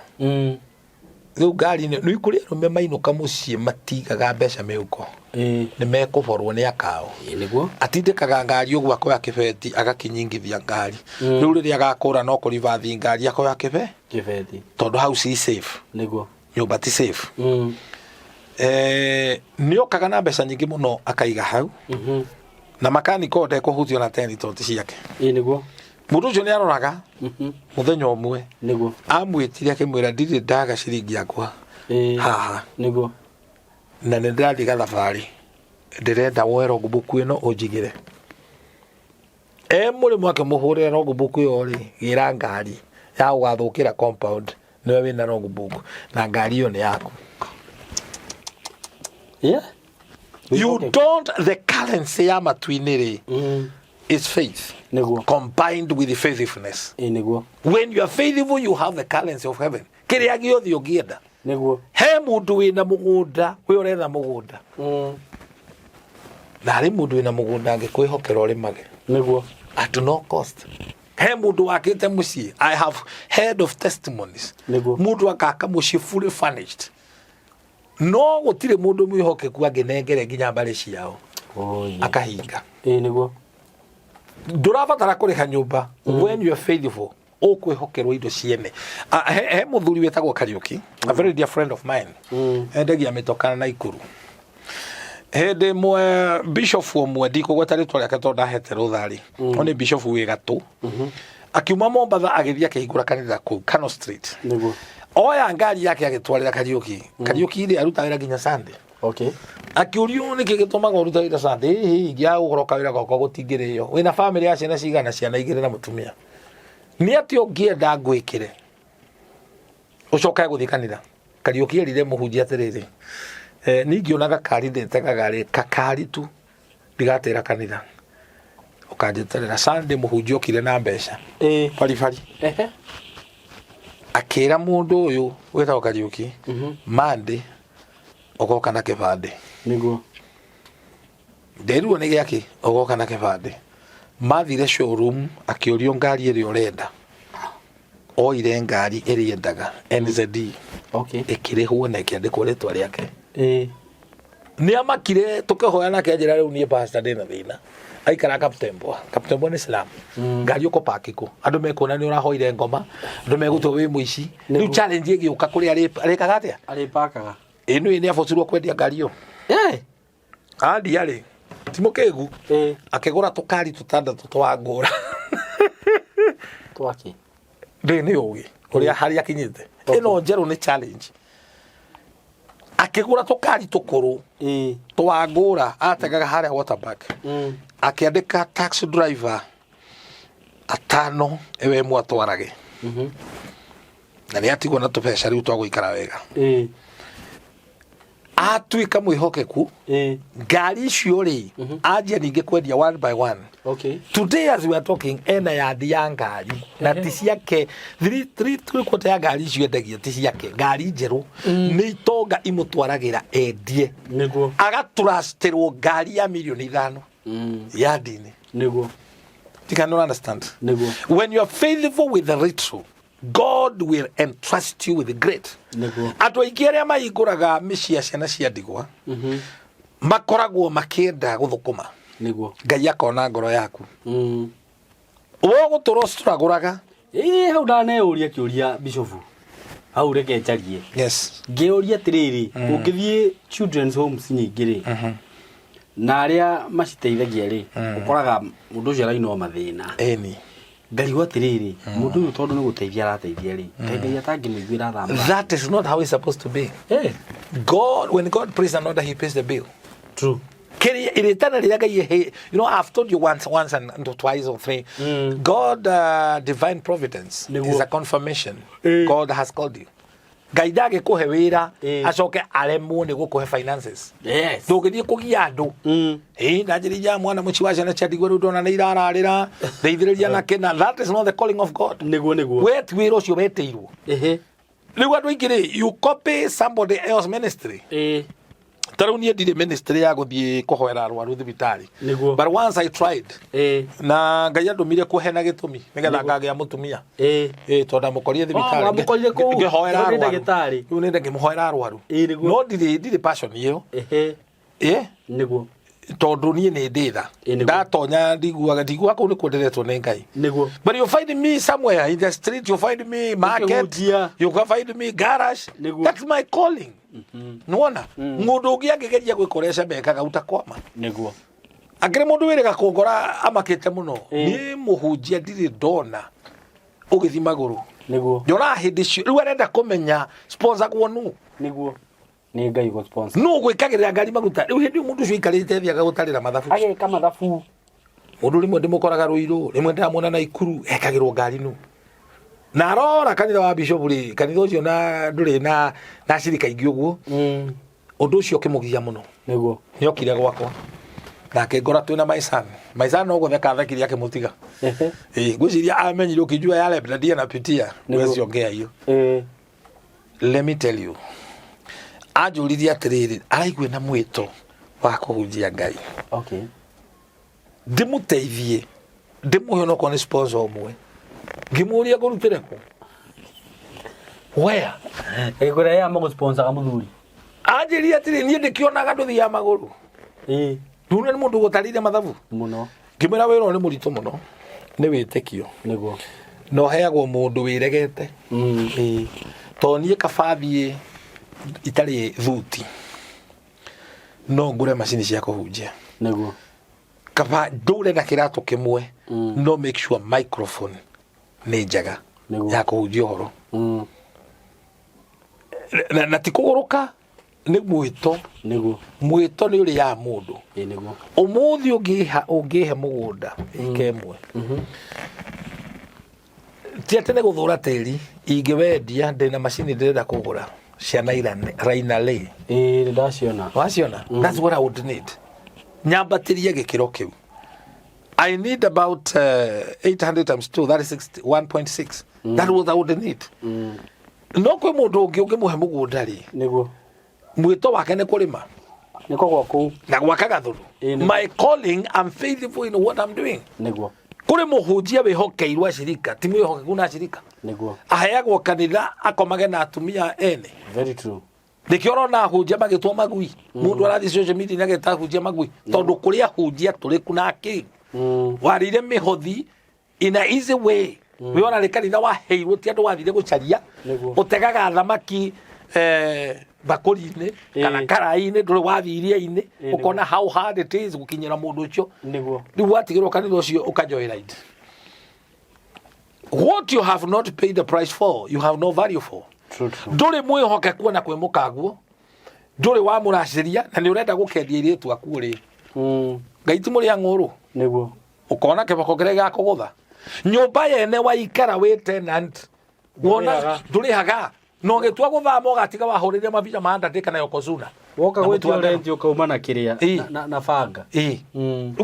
Rĩu ngari nĩ kũrĩ arũme mainũka mũciĩ matigaga mbeca mĩhuko, nĩ mekũborwo nĩ akao. Atindĩkaga ngari ũguo, akoya kĩbeti agakinyingithia ngari. Rĩu rĩrĩa agakũra no kũribathi ngari, akoya kĩbe Kĩbeti. Tondũ house is safe, nyũmba ti safe. Nĩ okaga na mbeca nyingĩ mũno akaiga hau, na makaniko ndekũhutio na teni tondũ ti ciake. Mũndũ ũcio nĩ aroraga. Mũthenya ũmwe amwĩtire akĩmwĩra, "Ndirĩ ndaga ciringi yakwa haha, na nĩ ndĩrathiĩ gathabarĩ, ndĩrenda woe logbook ĩno ũnjigĩre." E mũrĩmo akĩmũhũrĩra logbook ĩyo rĩ, gĩra ngari ya gũgathũkĩra compound, nĩwe wĩna logbook na ngari ĩyo nĩ yaku. You don't, the currency ya matu-inĩ rĩ, is faith combined with faithfulness. When you are faithful, you have the currency of heaven, kĩrĩa gĩothe ũngĩenda. He mũndũ wĩna mũgũnda, wĩ ũretha mũgũnda, na harĩ mũndũ wĩna mũgũnda angĩkwĩhokera ũrĩmage at no cost. He mũndũ wakĩte mũciĩ, I have heard of testimonies, mũndũ akaka mũciĩ fully furnished, no gũtirĩ mũndũ mwĩhokeku angĩnengere nginya mbarĩ ciao. Oh, yeah. Akahinga. Ndũrabatara kũrĩha nyũmba. When you are faithful, ũkwĩhokerwo indo ciene. Ah, he mũthuri wĩtagwo Kariũki, a very dear friend of mine, endagia mĩtoka na Ikuru. Hĩndĩ ĩmwe bishop ũmwe, ndikũgweta rĩtwa rĩake tondũ ndahete rũtharĩ, no nĩ bishop wĩ gatũ, akiuma Mombatha agĩthiĩ akĩhingũra kanitha kũu Kano Street. Oya ngari yake agĩtwarĩra Kariũki. Kariũki rĩ, aruta wĩra nginya Sunday. Akĩũrio nĩkĩ gĩtũmaga ũruta wĩra Sunday, hihi ingĩaga gũkoroka wĩra gwakwa gũtingĩrĩo, wĩna famĩlĩ ya ciana cigana? Ciana igĩrĩ na mũtumia. Nĩ atĩ ũngĩenda ngwĩkĩre ũcoke gũthiĩ kanitha? Kariũki erire mũhunjia atĩrĩrĩ, niĩ ingĩona gakari ndĩtegaga rĩ, kakari tu, ndigatĩra kanitha, ũkanjĩterera Sunday. Mũhunjia okire na mbeca baribari. Akĩra mũndũ ũyũ wĩtagwo Kariũki, "Monday ũgoka na kĩbandĩ." Nderirwo nĩ gĩakĩ, ũgoka na kĩbandĩ. Mathire showroom, akĩũrio ngari ĩrĩa ũrenda, oire ngari ĩrĩa endaga, NZD. Ĩkĩrĩhwo na ĩkĩandĩkwo rĩtwa rĩake. Nĩ amakire. Tũkĩhoya nake, anjĩra, "Rĩu niĩ pastor ndĩna thĩna." Aikara Kaptembwa. Kaptembwa nĩ slum. Ngari ũkũpaki kũ? Andũ mekuona nĩ ũrahoire ngoma, andũ megũtua wĩ mũici. Rĩu challenge ĩgĩũka kũrĩa arĩkaga atĩa? Arĩpakaga. Ĩno nĩ abocirwo kwendia ngari ĩyo. Andia rĩ, ti mũkĩgu, akĩgũra tũkari tũtandatũ twa ngũra. Twaki. Ndĩ nĩ ũgĩ ũrĩa harĩa akinyĩte. Ĩno njerũ nĩ challenge. Akĩgũra tũkari tũkũrũ twa ngũra, ategaga harĩa Waterpark. Akĩandĩka taxi driver atano, ewe ĩmwe atwarage, na nĩ atigwo na tũbeca rĩu twa gũikara wega. Atuĩka mwĩhokeku, ngari icio rĩ, anjia ningĩ kwendia one by one. Today as we are talking, ena yandi ya ngari na ti ciake. Three quarter ya ngari icio endagia ti ciake, ngari njerũ nĩ itonga imũtwaragĩra endie. Agatrustirwo ngari ya 5 mirioni yandi-inĩ. You cannot understand. When you are faithful with the little, God will entrust you with the great. Andũ aingĩ arĩa mahingũraga mĩciĩ ya ciana cia ndigwa makoragwo makĩenda gũthũkũma. Ngai akona ngoro yaku. Wo gũtũra ũcuragũraga. Ĩĩ, hau ndaneyũria kĩũria, bishofu. Hau reke njarie. Yes. Ngĩũria atĩrĩrĩ, ũngĩthiĩ children's homes nyingĩ rĩ, na arĩa maciteithagia rĩ, ũkoraga mũndũ ũcio arainwo mathĩna. Ĩni. Ngarigwo atĩrĩrĩ, mũndũ ũyũ tondũ nĩ gũteithia arateithia rĩ, kaĩ Ngai atangĩmũiguĩra tha amũrathime? That is not how it's supposed to be. Eh, God, when God prays an order, he pays the bill. True. Kĩrĩa rĩtana rĩrĩa Ngai ehe, I've told you once and twice or three. God, divine providence Nĩguo. is a confirmation. Eh. God has called you. Ngai ndangĩkũhe wĩra Eh. acoke aremwo nĩ gũkũhe finances. Yes. Ndũngĩthiĩ kũgia andũ. Ĩĩ ndanjĩrĩria mwana mũciĩ wa ciana cia ndigwa rĩu ndona nĩ irararĩra ndeithĩrĩria na kĩna. That is not the calling of God. Nĩguo nĩguo. We ti wĩra ũcio wetĩirwo. Ehe. Rĩu andũ aingĩ rĩ, you copy somebody else ministry. Eh. Ta rĩu niĩ ndirĩ ministry ya gũthiĩ kũhoera arwaru thibitarĩ. Nĩguo. But once I tried, Eh. na Ngai andũmire kũhe na gĩtũmi nĩgetha ngagĩa mũtumia. Eh. Ĩĩ tondũ ndamũkorire thibitarĩ. Oh, wamũkorire kũu? Ngĩhoera Tondũ nĩ arwaru. ndagĩtarĩ. Rĩu nĩ ngĩmũhoera arwaru. Ĩĩ, nĩguo. No ndirĩ passion ĩyo. Ehe. Ĩĩ. Nĩguo. Tondũ niĩ nĩ ndĩ tha. Ĩĩ, nĩguo. Ndatonya ndiguaga kũu nĩkuo ndĩretwo nĩ Ngai. Nĩguo. But you find me somewhere in the street, you find me market, Ũkĩhunjia. you can find me garage. Nĩguo. That's my calling. Nĩwona? Mũndũ ũngĩ angĩgeria gwĩkoreca mekaga utakwama. Nĩguo. Akĩrĩ mũndũ wĩrĩga kũngora amakĩte mũno. Ĩĩ. Niĩ mũhunjia ndirĩ ndona ũgĩthiĩ magũrũ. Nĩguo. Nyonaga hĩndĩ cio rĩu arenda kũmenya sponsor-gwo nũ. Nĩguo. Nĩ Ngai gũ sponsor. Nũ ũgwĩkagĩrĩra ngari maguta. Rĩu hĩndĩ ĩyo mũndũ ũcio aikarĩte thiaga gũtarĩra mathabu. Ageka mathabu. Mũndũ rĩmwe ndĩmũkoraga Rũirũ, rĩmwe ndĩramuona Naikuru, ekagĩrwo ngari nũ. Na arora kanitha wa bishop rĩ, kanitha ũcio na ndũrĩ na acirika aingĩ ũguo. Ũndũ ũcio ũkĩmũgia mũno. Nĩguo. Nĩokire gwakwa. Nake ngora twĩna my son. My son no gũtheka athekire akĩmũtiga. Ehe. Ĩĩ, ngwĩciria amenyire ũkijua yale ndiye anapitia. Nĩguo. Huwezi ongea hiyo. Eh. Let me tell you. Anjũririe atĩrĩrĩ, araigua na mwĩto wa kũhunjia Ngai. Okay. Ndĩmũteithie, ndĩmũhe onokorwo nĩ sponsor ũmwe. Ngĩmũria ngũrutĩre kũ? Where? Ĩgũra ya mũgũ sponsor mũthuri. Anjĩrire atĩrĩ, niĩ ndĩkĩonaga ndũthiaga magũrũ. Ĩĩ. Rĩu nĩ mũndũ ũgũtarĩire mathabu. Mũno. Ngĩmwĩra wĩra ũyũ nĩ mũritũ mũno. Nĩ wĩtĩkio. Nĩguo. Na ũheagwo mũndũ wĩregete. Ĩĩ. Tondũ niĩ kaba thiĩ itarĩ thuti. No ngũre macini cia kũhunjia. Nĩguo. Kaba ndũre na kĩratũ kĩmwe. No make sure microphone nĩ njega Nĩguo. ya kũhunjia ũhoro. Na ti kũgũrũka nĩ mwĩto. Nĩguo. Mwĩto nĩ ũrĩaga mũndũ. Ĩĩ nĩguo. Ũmũthĩ ũngĩhe mũgũnda ĩka ĩmwe. Ti atĩ nĩ gũthũra tĩri, ingĩwendia ndĩna macini ndĩrenda kũgũra cia Raina Lay. Ĩĩ nĩ ndaciona. Waciona? That's what I would need. Nyambatĩrie gĩkĩro kĩu. I need about 800 times 2, that is 1.6. That what I would need. No kwĩ mũndũ ũngĩ ũngĩmũhe mũgũnda rĩ, Nĩguo. mwĩto wake nĩ kũrĩma Nĩ kũgwa kũu. na gwaka gathũrũ. Ĩĩ, nĩguo. My calling, I'm faithful in what I'm doing. Nĩguo. Kũrĩ mũhunjia wĩhokeirwo acirika, ti mwĩhokeku na acirika. Nĩguo. Aheagwo kanitha akomage na atumia ene. Very true. Nĩkĩo ũrona ahunjia magĩtwo magui. Mũndũ arathiĩ social media ageta ahunjia magui. Tondũ kũrĩ ahunjia tũrĩ kuna akĩgu. Warĩire mĩhothi in a easy way. Wĩona nĩ kanitha waheirwo ti andũ wathire gũcaria. Nĩguo. Ũtegaga thamaki mbakũri-inĩ kana karaĩ-inĩ, ndũrĩ wathiĩ iria-inĩ, ũkona how hard it is gũkinyĩra mũndũ ũcio. Nĩguo. Rĩu watigĩrwo kanitha ũcio ũka joyride. What you have not paid the price for, you have no value for. True, true. Ndũrĩ mwĩhokeku ona kwĩ mũkaguo, ndũrĩ wamũracĩria na nĩ ũrenda gũkendia airĩtu aku rĩ. Ngai ti mũrĩa ng'ũrũ. Nĩguo. Ũkona kĩboko kĩrĩa gĩgakũgũtha. Nyũmba yene waikara wĩ tenant, wona Ndũrĩhaga. ndũrĩhaga. Na ũgĩtua gũthama ũgatiga wahũrĩire mabica ma Undertaker na Yokozuna. Woka Na gwĩtio mũtu wa ngano. rent ũkauma na kĩrĩa Ĩĩ. na banga. Ĩĩ.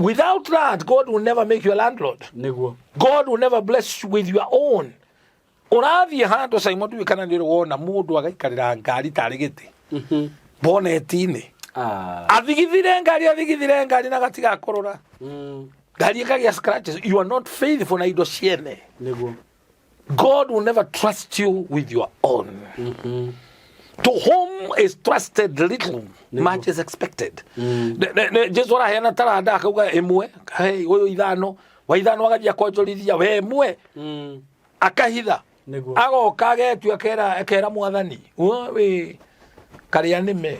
Without that, God will never make you a landlord. Nĩguo. God will never bless you with your own. Ũrathiĩ handũ Simon ndiũĩ kana nĩ ũrĩ wona mũndũ agaikarĩra ngari tarĩ gĩtĩ. Boneti-inĩ. Athigithire ngari, athigithire ngari na gatiga kũrũra. Ngari ĩkagĩa scratches. You are not faithful na indo ciene. Nĩguo. God will never trust you with your own. To whom is trusted little, much is expected. Jesu araheana taranda akauga ĩmwe, hey, ũyũ ithano, wa ithano agathiĩ akonjorithia, we ĩmwe, akahitha. Nĩguo. Agoka agetua akera akera mwathani wĩ karĩa nĩme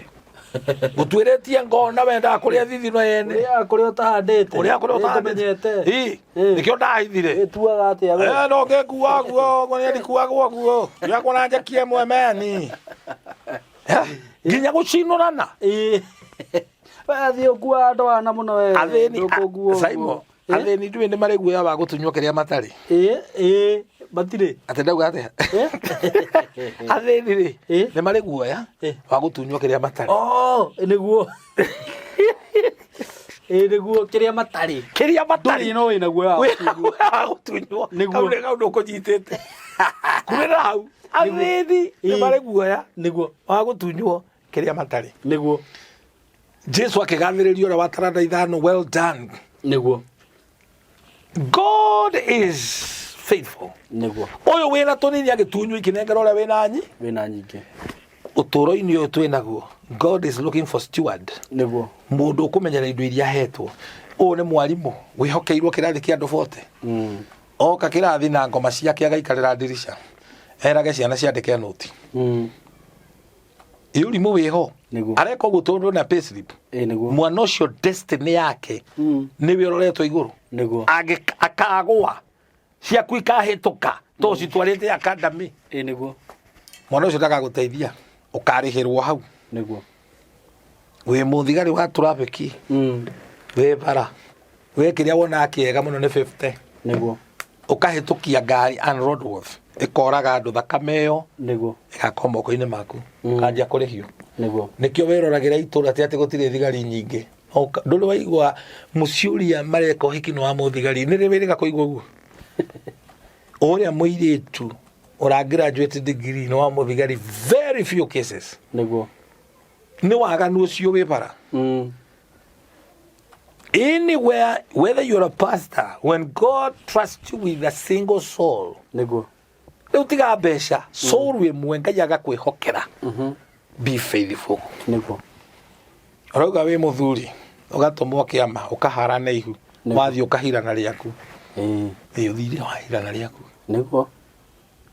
gũtuĩrĩtie ngona wendaga kũrĩa thithino yene. Ũrĩa kũrĩa ũtahandĩte. Kũrĩa kũrĩa ũtamenyete. Ĩ, nĩkĩo ndahithire. Ĩtuaga atĩa we? Eh, no ngĩkua guo guo nĩ ndikuagwo guo ndiakwo na njeki ĩmwe meni. Eh, nginya gũcinũrana. Ĩ. We athiĩ ũkuaga andũ ana mũno we. Athĩni Ndũkũkuo ũguo. Simon, athĩni ndũĩ nĩ marĩ guoya wa gũtunywo kĩrĩa matarĩ. Ĩ, ĩ, matirĩ. Atĩ ndauga atĩa? Athĩni rĩ, nĩ marĩ guoya wa gũtunywo kĩrĩa matarĩ. Oh, nĩguo. Ĩ, nĩguo kĩrĩa matarĩ. Kĩrĩa matarĩ. Ndũrĩ no wĩna guoya wa Wĩna guoya wa gũtunywo. Nĩguo. Kau nĩ kaũndũ ũkũnyitĩte. Kumĩra hau. Athĩni nĩ marĩ guoya Nĩguo. wa gũtunywo kĩrĩa matarĩ. Nĩguo. Jesu akĩgathĩrĩria ũrĩa wa taranda ithano, well done. Nĩguo. God is faithful. Nĩguo. Ũyũ wĩna tũnini agĩtunywo ikĩnengera ũrĩa wĩna nyi. Wĩna nyingĩ. Ũtũũro-inĩ ũyũ twĩ naguo, God is looking for steward. Nĩguo. Mũndũ ũkũmenyera indo iria ahetwo. Ũyũ nĩ mwarimũ wĩhokeirwo kĩrathi kĩa andũ 40. Oka kĩrathi na ngoma ciake agaikarĩra ndirica. Erage ciana ciandĩke nũti. Ĩ ũrimũ wĩho. Nĩguo. Areka ũguo tondũ na payslip. Ĩ, nĩguo. Mwana ũcio destiny yake nĩwe ũroretwo igũrũ. Nĩguo. Angĩ akagũa ciaku ikahĩtũka to citwarĩte academy. Ĩ, nĩguo. Mwana ũcio ndagagũteithia ũkarĩhĩrwo hau. Nĩguo. Wĩ mũthigari wa traffic. Wĩ bara. We kĩrĩa wonaga kĩega mũno nĩ 50. Nĩguo. Ũkahĩtũkia ngari unroadworthy ĩkoraga andũ thakame ĩyo Nĩguo. ĩgakorwo moko-inĩ maku. Ũkanjia kũrĩhio. Nĩguo. Nĩkĩo wĩroragĩra itũra ti atĩ gũtirĩ thigari nyingĩ. Ndũrĩ waigua mũciũria mareka ũhiki nĩ wa mũthigari. Nĩ rĩ wĩrĩga kũigua ũguo? Ũrĩa mũirĩtu ũra graduate degree nĩ wa mũthigari, very few cases. Nĩguo. Nĩ waganu ũcio wĩ bara. Anywhere, whether you're a pastor, when God trusts you with a single soul, Nĩguo. rĩu tiga mbeca, soul ĩmwe Ngai agakwĩhokera. Be faithful. Nĩguo. Ũrauga wĩ mũthuri, ũgatũmwo kĩama, ũkaharana ihu, Nĩguo. wathiĩ ũkahirana rĩaku. Ĩ. Ĩ, ũthire wahirana rĩaku. Nĩguo.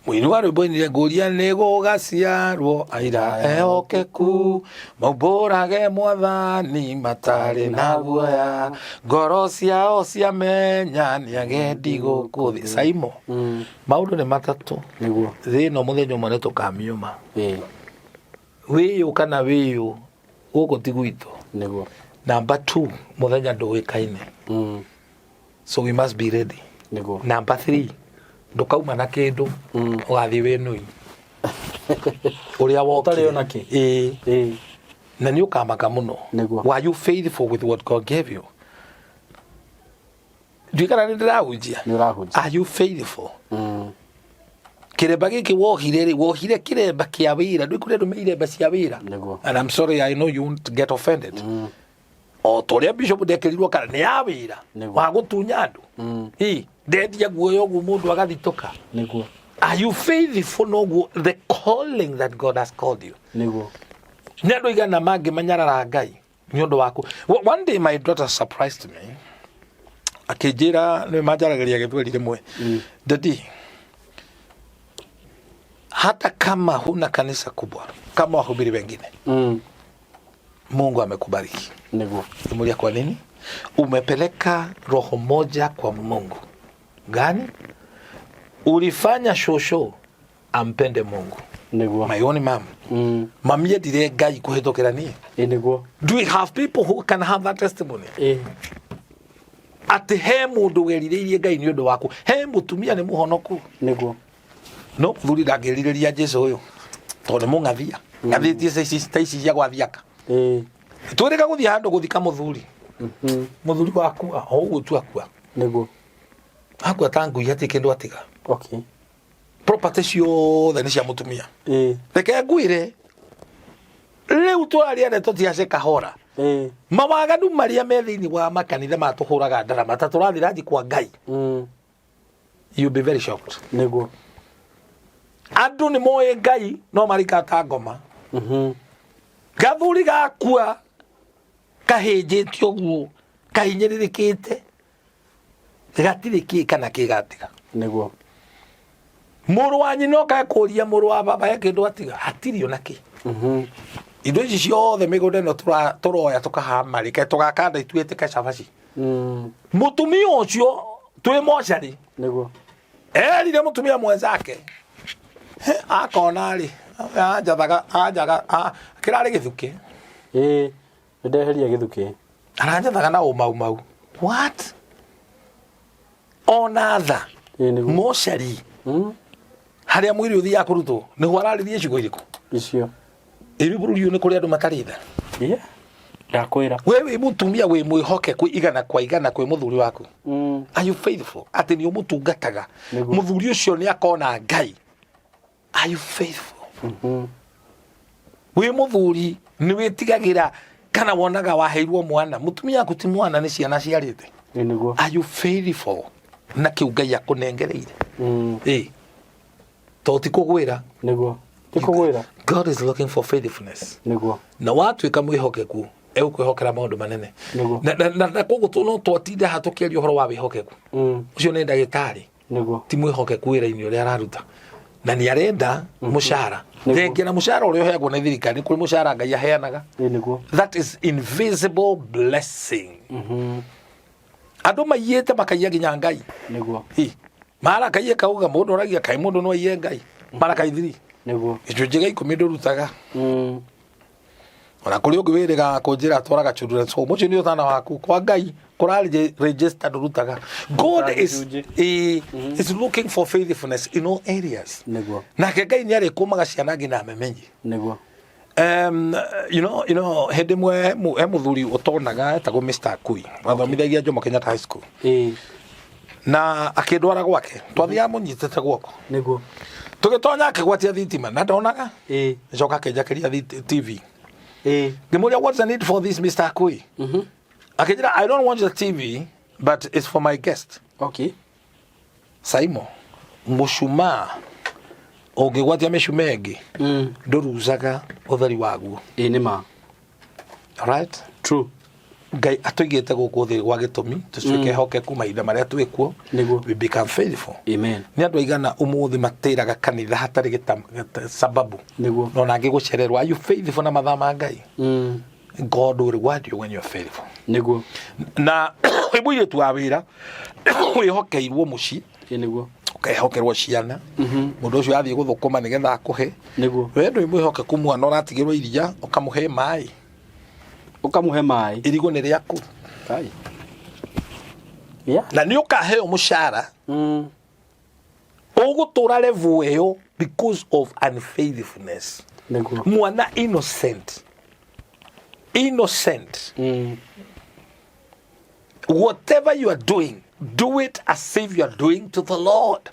Mũini wa rwĩmbo ainire ngũria nĩ gũgaciarwo aira ehokeku maumbũrage mwathani matarĩ na guoya ngoro ciao ciamenya nĩ agendi gũkũ thĩ. Saimo, maũndũ nĩ matatũ. Nĩguo. Thĩ ĩno mũthenya ũmwe nĩ tũkamiuma. Ĩ. Wĩyũ kana wĩyũ gũkũ ti gwitũ. Nĩguo. Number 2, mũthenya ndũĩkaine. So we must be ready. Nĩguo. Number 3, ndũkauma na kĩndũ, ũgathiĩ wĩ nui. Ũrĩa wokire. Ũtarĩ ona kĩ. Ĩĩ. Ĩĩ. Na nĩ ũkamaka mũno. Nĩguo. Were you faithful with what God gave you? Ndiũĩ kana nĩ ndĩrahunjia. Nĩ ũrahunjia. Are you faithful? Kĩremba gĩkĩ wohire rĩ, wohire kĩremba kĩa wĩra. Ndũĩ kũrĩ andũ me iremba cia wĩra. Nĩguo. And I'm sorry, I know you won't get offended. O ta ũrĩa bishop ndekĩrirwo kana nĩ ya wĩra Nĩguo. wa gũtunya andũ. Ĩ, ndendia guoya ũguo mũndũ agathitũka. Nĩguo. Are you faithful noguo the calling that God has called you? Nĩguo. Nĩ andũ aigana mangĩmanyarara Ngai nĩ ũndũ waku. One day my daughter surprised me. Akĩnjĩra nĩ manjaragĩria gĩthweri rĩmwe. Daddy, hata kama huna kanisa kubwa kama wahubiri wengine, Mungu amekubariki. Nĩguo. Nimuulia kwa nini? Umepeleka roho moja kwa Mungu. Gani? Ulifanya shosho ampende Mungu. Nĩguo. My own mom. Mami endire Ngai kũhĩtũkĩra niĩ. Ĩ, nĩguo. Do we have people who can have that testimony? Ĩ. Atĩ he mũndũ werirĩirie Ngai nĩ ũndũ waku. He mũtumia nĩ mũhonoku. Nĩguo. No mũthuri ndangĩrirĩria Jesu ũyũ tondũ nĩ mũng'athia. Ng'athĩtie ta ici ta ici cia gwathiaka. Ĩ. Twĩrĩga gũthiĩ handũ gũthika mũthuri. Mũthuri wakua, o ũguo tu akua. Nĩguo. Akua ta ngui hatirĩ kĩndũ atiga. Okay. Property ciothe nĩ cia mũtumia. Ĩ. Reke ngwĩre, rĩu tũraria ndeto cia Shekahora. Ĩ. Mawaganu marĩa me thĩinĩ wa makanitha matũhũraga ndarama ta tũrathiĩ ranji kwa Ngai. You'll be very shocked. Nĩguo. Andũ nĩ moĩ Ngai no marika ta ngoma. Gathuri gakua kahĩnjĩte ũguo kahinyĩrĩrĩkĩte gatirĩ kĩ kana kĩ gatiga. Nĩguo. Mũrũ wa nyina oka kũria mũrũ wa baba he kĩndũ atiga, hatirĩ ona kĩ. Indo ici ciothe, mĩgũnda ĩno tũroya tũkahama rĩ, kaĩ tũgakanda ituĩtĩke cabaci? Mũtumia ũcio twĩ mocarĩ. Erire mũtumia mwenzake, "He, akona rĩ anjathaga anjaga kĩrarĩ gĩthukĩ." Ĩĩ, nĩndeheria gĩthukĩ. Aranjathaga na ũmaumau what ona tha. Ĩĩ nĩguo. Mocarĩ harĩa mwĩrĩ ũthiaga kũrutwo nĩho ararĩria ciugo irĩkũ? Icio. Ĩrĩ bũrũri ũyũ nĩ kũrĩ andũ matarĩ tha. Iya, ndakwĩra. We wĩ mũtumia wĩ mwĩhokeku 100% kwĩ mũthuri waku? Are you faithful atĩ nĩ ũmũtungataga? Mũthuri ũcio nĩ akona Ngai. Are you faithful? Wĩ mũthuri nĩ wĩtigagĩra kana wonaga waheirwo mwana, mũtumia waku ti mwana, nĩ ciana ciarĩte? Ĩĩ nĩguo. Are you faithful na kĩu Ngai akũnengereire? Ĩ to ti kũgwĩra. Nĩguo, ti kũgwĩra. God is looking for faithfulness. Na watuĩka mwĩhokeku, egũkwĩhokera maũndũ manene. Na koguo no twatinda haha tũkĩaria ũhoro wa wĩhokeku. Ũcio nĩ ndagĩtarĩ. Ti mwĩhokeku wĩra-inĩ ũrĩa araruta na nĩ arenda mũcara. Thengia na mũcara ũrĩa ũheagwo nĩ thirikari, nĩ kũrĩ mũcara Ngai aheanaga. Ĩĩ nĩguo. That is invisible blessing. Andũ maiyĩte, makaiya nginya Ngai. Hi. Mara kaiye kauga mũndũ oragia kaĩ mũndũ no aiye Ngai. Mara kaithiri. 10% ndũrutaga. Ona kũrĩ ũngĩ wĩrĩgaga kũnjĩra atwaraga children's home. Ũcio nĩ ũtana waku kwa Ngai kũra register ndũrutaga. God is, Gĩcunjĩ. is looking for faithfulness in all areas. Nake Ngai nĩ arĩkũmaga ciana nginya amemenye. Hĩndĩ ĩmwe he mũthuri ũtonaga etagwo Mr. Akui, wathomithagia Jomo Kenyatta High School. Na akĩndwara gwake, twathiaga mũnyitĩte guoko. Tũgĩtonya akĩgwatia thitima na ndonaga. Nĩcoka akĩnjakĩria TV. Ngĩmũria, "What's the need for this, Mr. Akui?" Akĩnjĩra, "I don't want the TV, but it's for my guest." Saimo, mũcumaa ũngĩgwatia mĩcumaa ĩngĩ, ndũrucaga ũtheri waguo. Ĩĩ nĩ ma. Alright? True. Ngai atũigĩte gũkũ thĩ gwa gĩtũmi tũtuĩke hokeku mahinda marĩa twĩ kuo. We become faithful. Amen. Nĩ andũ aigana ũmũthĩ matĩraga kanitha hatarĩ sababu? No nangĩ gũcererwo. Are you faithful na mathaa ma Ngai? God will reward you when you are faithful. Na wĩ mũirĩtu wa wĩra wĩhokeirwo mũciĩ, Ĩĩ nĩguo. ũkehokerwo ciana, mũndũ ũcio athiĩ gũthũkũma nĩgetha akũhe, we ndũrĩ mwĩhokeku. Mwana ũratigĩrwo iria, ũkamũhe maĩ. Ũkamũhe maĩ. Irigũ nĩ rĩaku. Kai. Yeah. Na nĩ ũkaheo mũcara. Ũgũtũra level ĩyo because of unfaithfulness. Mwana innocent, innocent. Whatever you are doing, do it as if you are doing to the Lord.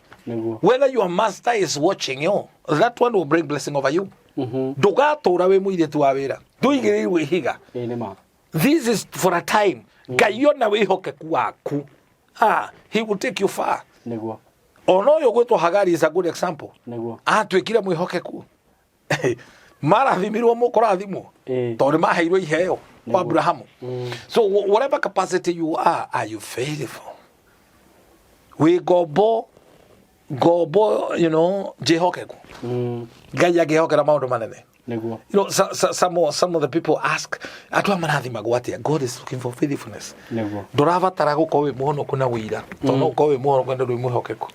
Whether your master is watching you, that one will bring blessing over you. Ndũgatũra wĩ mũirĩtu wa wĩra ndũigĩrĩirwo ihiga. Ĩĩ nĩ ma. This is for a time. Ngai ona wĩhokeku waku, he will take you far. Ona ũyũ gwĩtwo Hagari is a good example. Atuĩkire mwĩhokeku, marathimirwo mũkũrathimwo, tondũ nĩ maheirwo iheo kwa Abrahamu. So whatever capacity you are you faithful? Wĩ ngombo, ngombo njĩhokeku, Ngai angĩhokera maũndũ manene. So, some of the people ask, andũ aya marathimagwo atĩa? God is looking for faithfulness. Ndũrabatara gũkorwo wĩ mũhonoku na wĩira, tondũ no ũkorwo wĩ mũhonoku na ndũrĩ mwĩhokeku.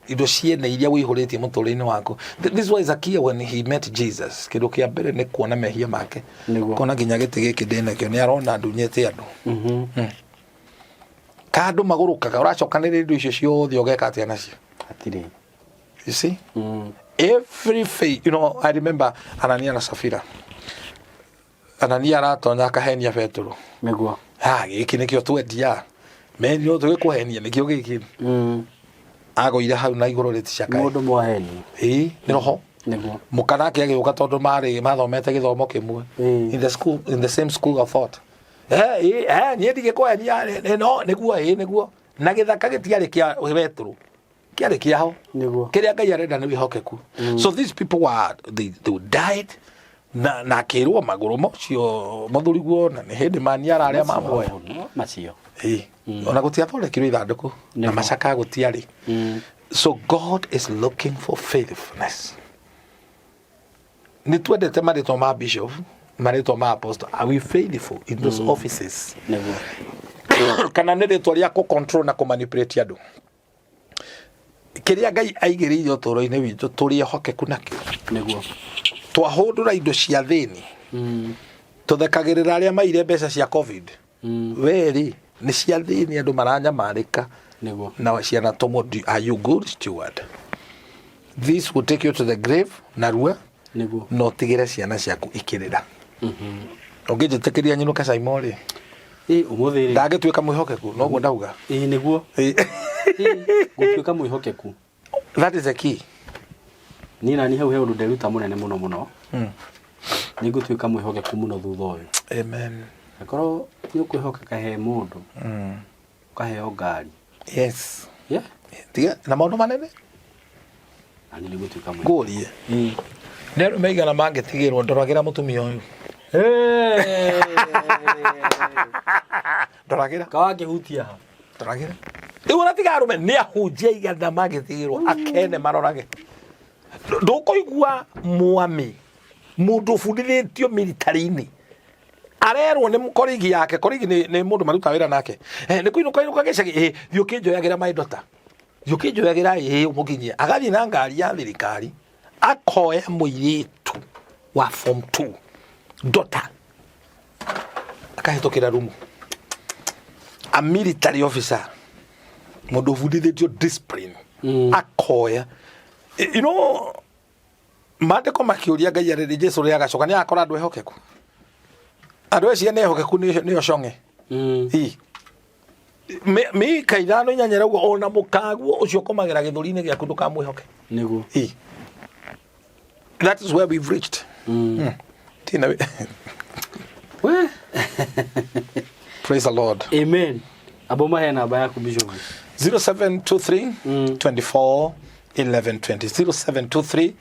Indo ciene iria wĩihũrĩtie mũtũrĩre-inĩ waku. This was Zacchaeus when he met Jesus. Kĩndũ kĩa mbere nĩ kuona mehia make. Kuona nginya gĩtĩ gĩkĩ ndĩnakĩo nĩ arona ndunyĩte andũ. Ka andũ magũrũkaga, ũracokanĩrĩria indo icio ciothe ũgeka atĩa nacio? Hatirĩ. You see? Every faith, I remember Anania na Safira. Anania aratonya akahenia Petero. Ha, gĩkĩ nĩkĩo twendia. Menio tũgĩkũhenia nĩkĩo gĩkĩ. Agũire hau na igũrũ rĩticakae. Mũndũ mwaheni. Ĩĩ, nĩ roho. Mũka nake agĩũka tondũ marĩ mathomete gĩthomo kĩmwe. In the same school of thought. Eh, niĩ ndigĩkũhenia, no nĩguo, ĩĩ nĩguo. Na gĩthaka gĩtiarĩ kĩa Petero. Kĩarĩ kĩao. Kĩrĩa Ngai arenda nĩ wĩhokeku. So these people were they died na akĩrwo magũrũ macio mũthuriguo na nĩ hĩndĩ mani ararĩa mamuoya. Macio. Ĩĩ. Ona gũtiathondekirwo ithandũkũ na macaka gũtiarĩ. So God is looking for faithfulness. Nĩ twendete marĩtwa ma bishop, marĩtwa ma apostle. Are we faithful in those offices? Nĩguo. Kana nĩ rĩtwa rĩa kũ control na kũ manipulate andũ. Kĩrĩa Ngai aigĩrĩire ũtũũro-inĩ witũ tũrĩ ehokeku nakĩo. Nĩguo. Twahũndũra indo cia thĩni. Tũthekagĩrĩra arĩa maire mbeca cia COVID. We rĩ, nĩ cia thĩni andũ maranyamarĩka. Nĩguo. Na ciana tũmwo, are you good steward? This will take you to the grave narua. Nĩguo. Na ũtigĩre ciana ciaku ikĩrĩra. Ũngĩnjĩtĩkĩria nyinũke Caimo rĩ, Ĩ ũmũthĩ rĩ. Ndangĩtuĩka mwĩhokeku, noguo ndauga. Ĩ nĩguo. Ĩ. Gũtuĩka mwĩhokeku. That is the key. Niĩ nani hau he ũndũ nderuta mũnene mũno mũno. Nĩ ngũtuĩka mwĩhokeku mũno thutha ũyũ. Amen. Akorwo nĩ ũkwĩhokeka he mũndũ, ũkaheo ngari. Yes. Yeah. Tiga na maũndũ manene. Na niĩ nĩ ngũtuĩka mwĩhokeku. Ngũrie. Nĩ arũme aigana mangĩtigĩrwo ndoragĩra mũtumia ũyũ. Ndoragĩra. Kawangĩhutia ha? Ndoragĩra. Rĩu ona tiga arũme nĩ ahunjia aigana mangĩtigĩrwo akene marorage. Ndũkũigua mwami mũndũ ũbundithĩtio military-inĩ arerwo nĩ korigi yake, korigi nĩ mũndũ maruta wĩra nake, nĩ kũinũka inũka gĩcagi, thiĩ ũkĩnjoyagĩra my daughter, thiĩ ũkĩnjoyagĩra, ũmũkinyie. Agathiĩ na ngari ya thirikari akoya mũirĩtu wa form 2 daughter akahĩtũkĩra rumu. A military officer, mũndũ ũbundithĩtio discipline, akoya. You know, maandĩko makĩũria Ngai arĩrĩ Jesu rĩrĩa agacoka nĩ agakora andũ ehokeku, andũ acio nĩ ehokeku nĩo cong'e. Ĩ. Mĩka 5 8 ĩrauga ona mũkaguo ũcio ũkomagĩra gĩthũri-inĩ gĩaku ndũkamwĩhoke. Nĩguo. Ĩ. That is where we've reached. Tina. We. Praise the Lord. Amen. Abo mahe namba yaku Bishop. 0723 24 11 20, 0723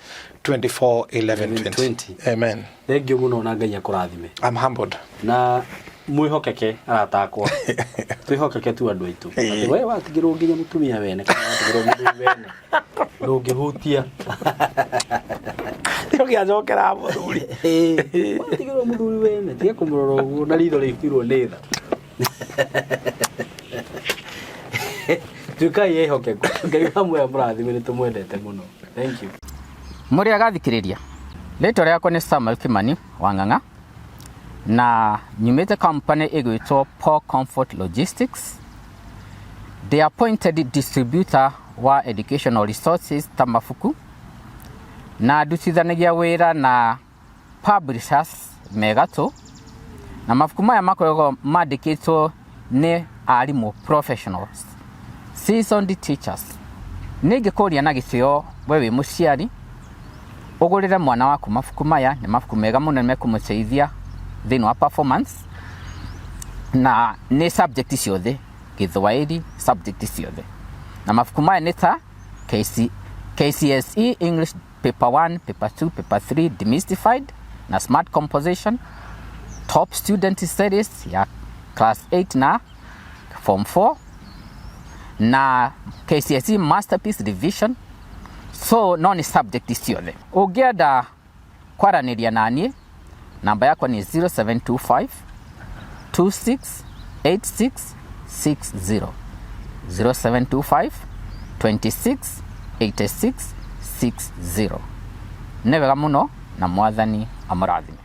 24 11 20. 20. Amen. Thank you mũno na Ngai akũrathime. I'm humbled. Na mwĩhokeke arata akwa, twĩhokeke tu andũ aitũ. Atĩ we watigĩrwo nginya mũtumia wene kana watigĩrwo mũthuri wene ndũngĩhutia. Ũgĩacokera mũthuri. Watigĩrwo mũthuri wene tiga kũmũrora ũguo na ritho rĩihũirwo nĩ tha. Tuĩkai ehokeku. Ngai wa muoyo mũrathime, nĩ tũmwendete mũno. Thank you. Mũrĩ agathikĩrĩria, rĩtwa rĩakwa nĩ Samuel Kimani wa Ng'ang'a na nyumĩte company ĩgwĩtwo Paul Comfort Logistics. The appointed distributor wa educational resources ta mabuku, na ndutithanagia wĩra na publishers megatũ, na mabuku maya makoragwo mandĩkĩtwo nĩ arimũ professionals, seasoned teachers. Nĩ ingĩkũria na gĩtĩo, we wĩ mũciari, ũgũrĩre mwana waku mabuku maya. Nĩ mabuku mega mũno, nĩ mekũmũteithia thĩinĩ wa performance, na nĩ subject ciothe, Gĩthwaĩri, subject ciothe. Na mabuku maya nĩ ta KCSE English Paper 1, Paper 2, Paper 3 Demystified na Smart Composition, Top Student Series ya class 8 na form 4, na KCSE Masterpiece Revision. So no nĩ subject ciothe. Ũngĩenda kwaranĩria naniĩ, namba yakwa nĩ 0725 268660, 0725 26 86 60. Nĩ wega mũno na Mwathani amũrathime.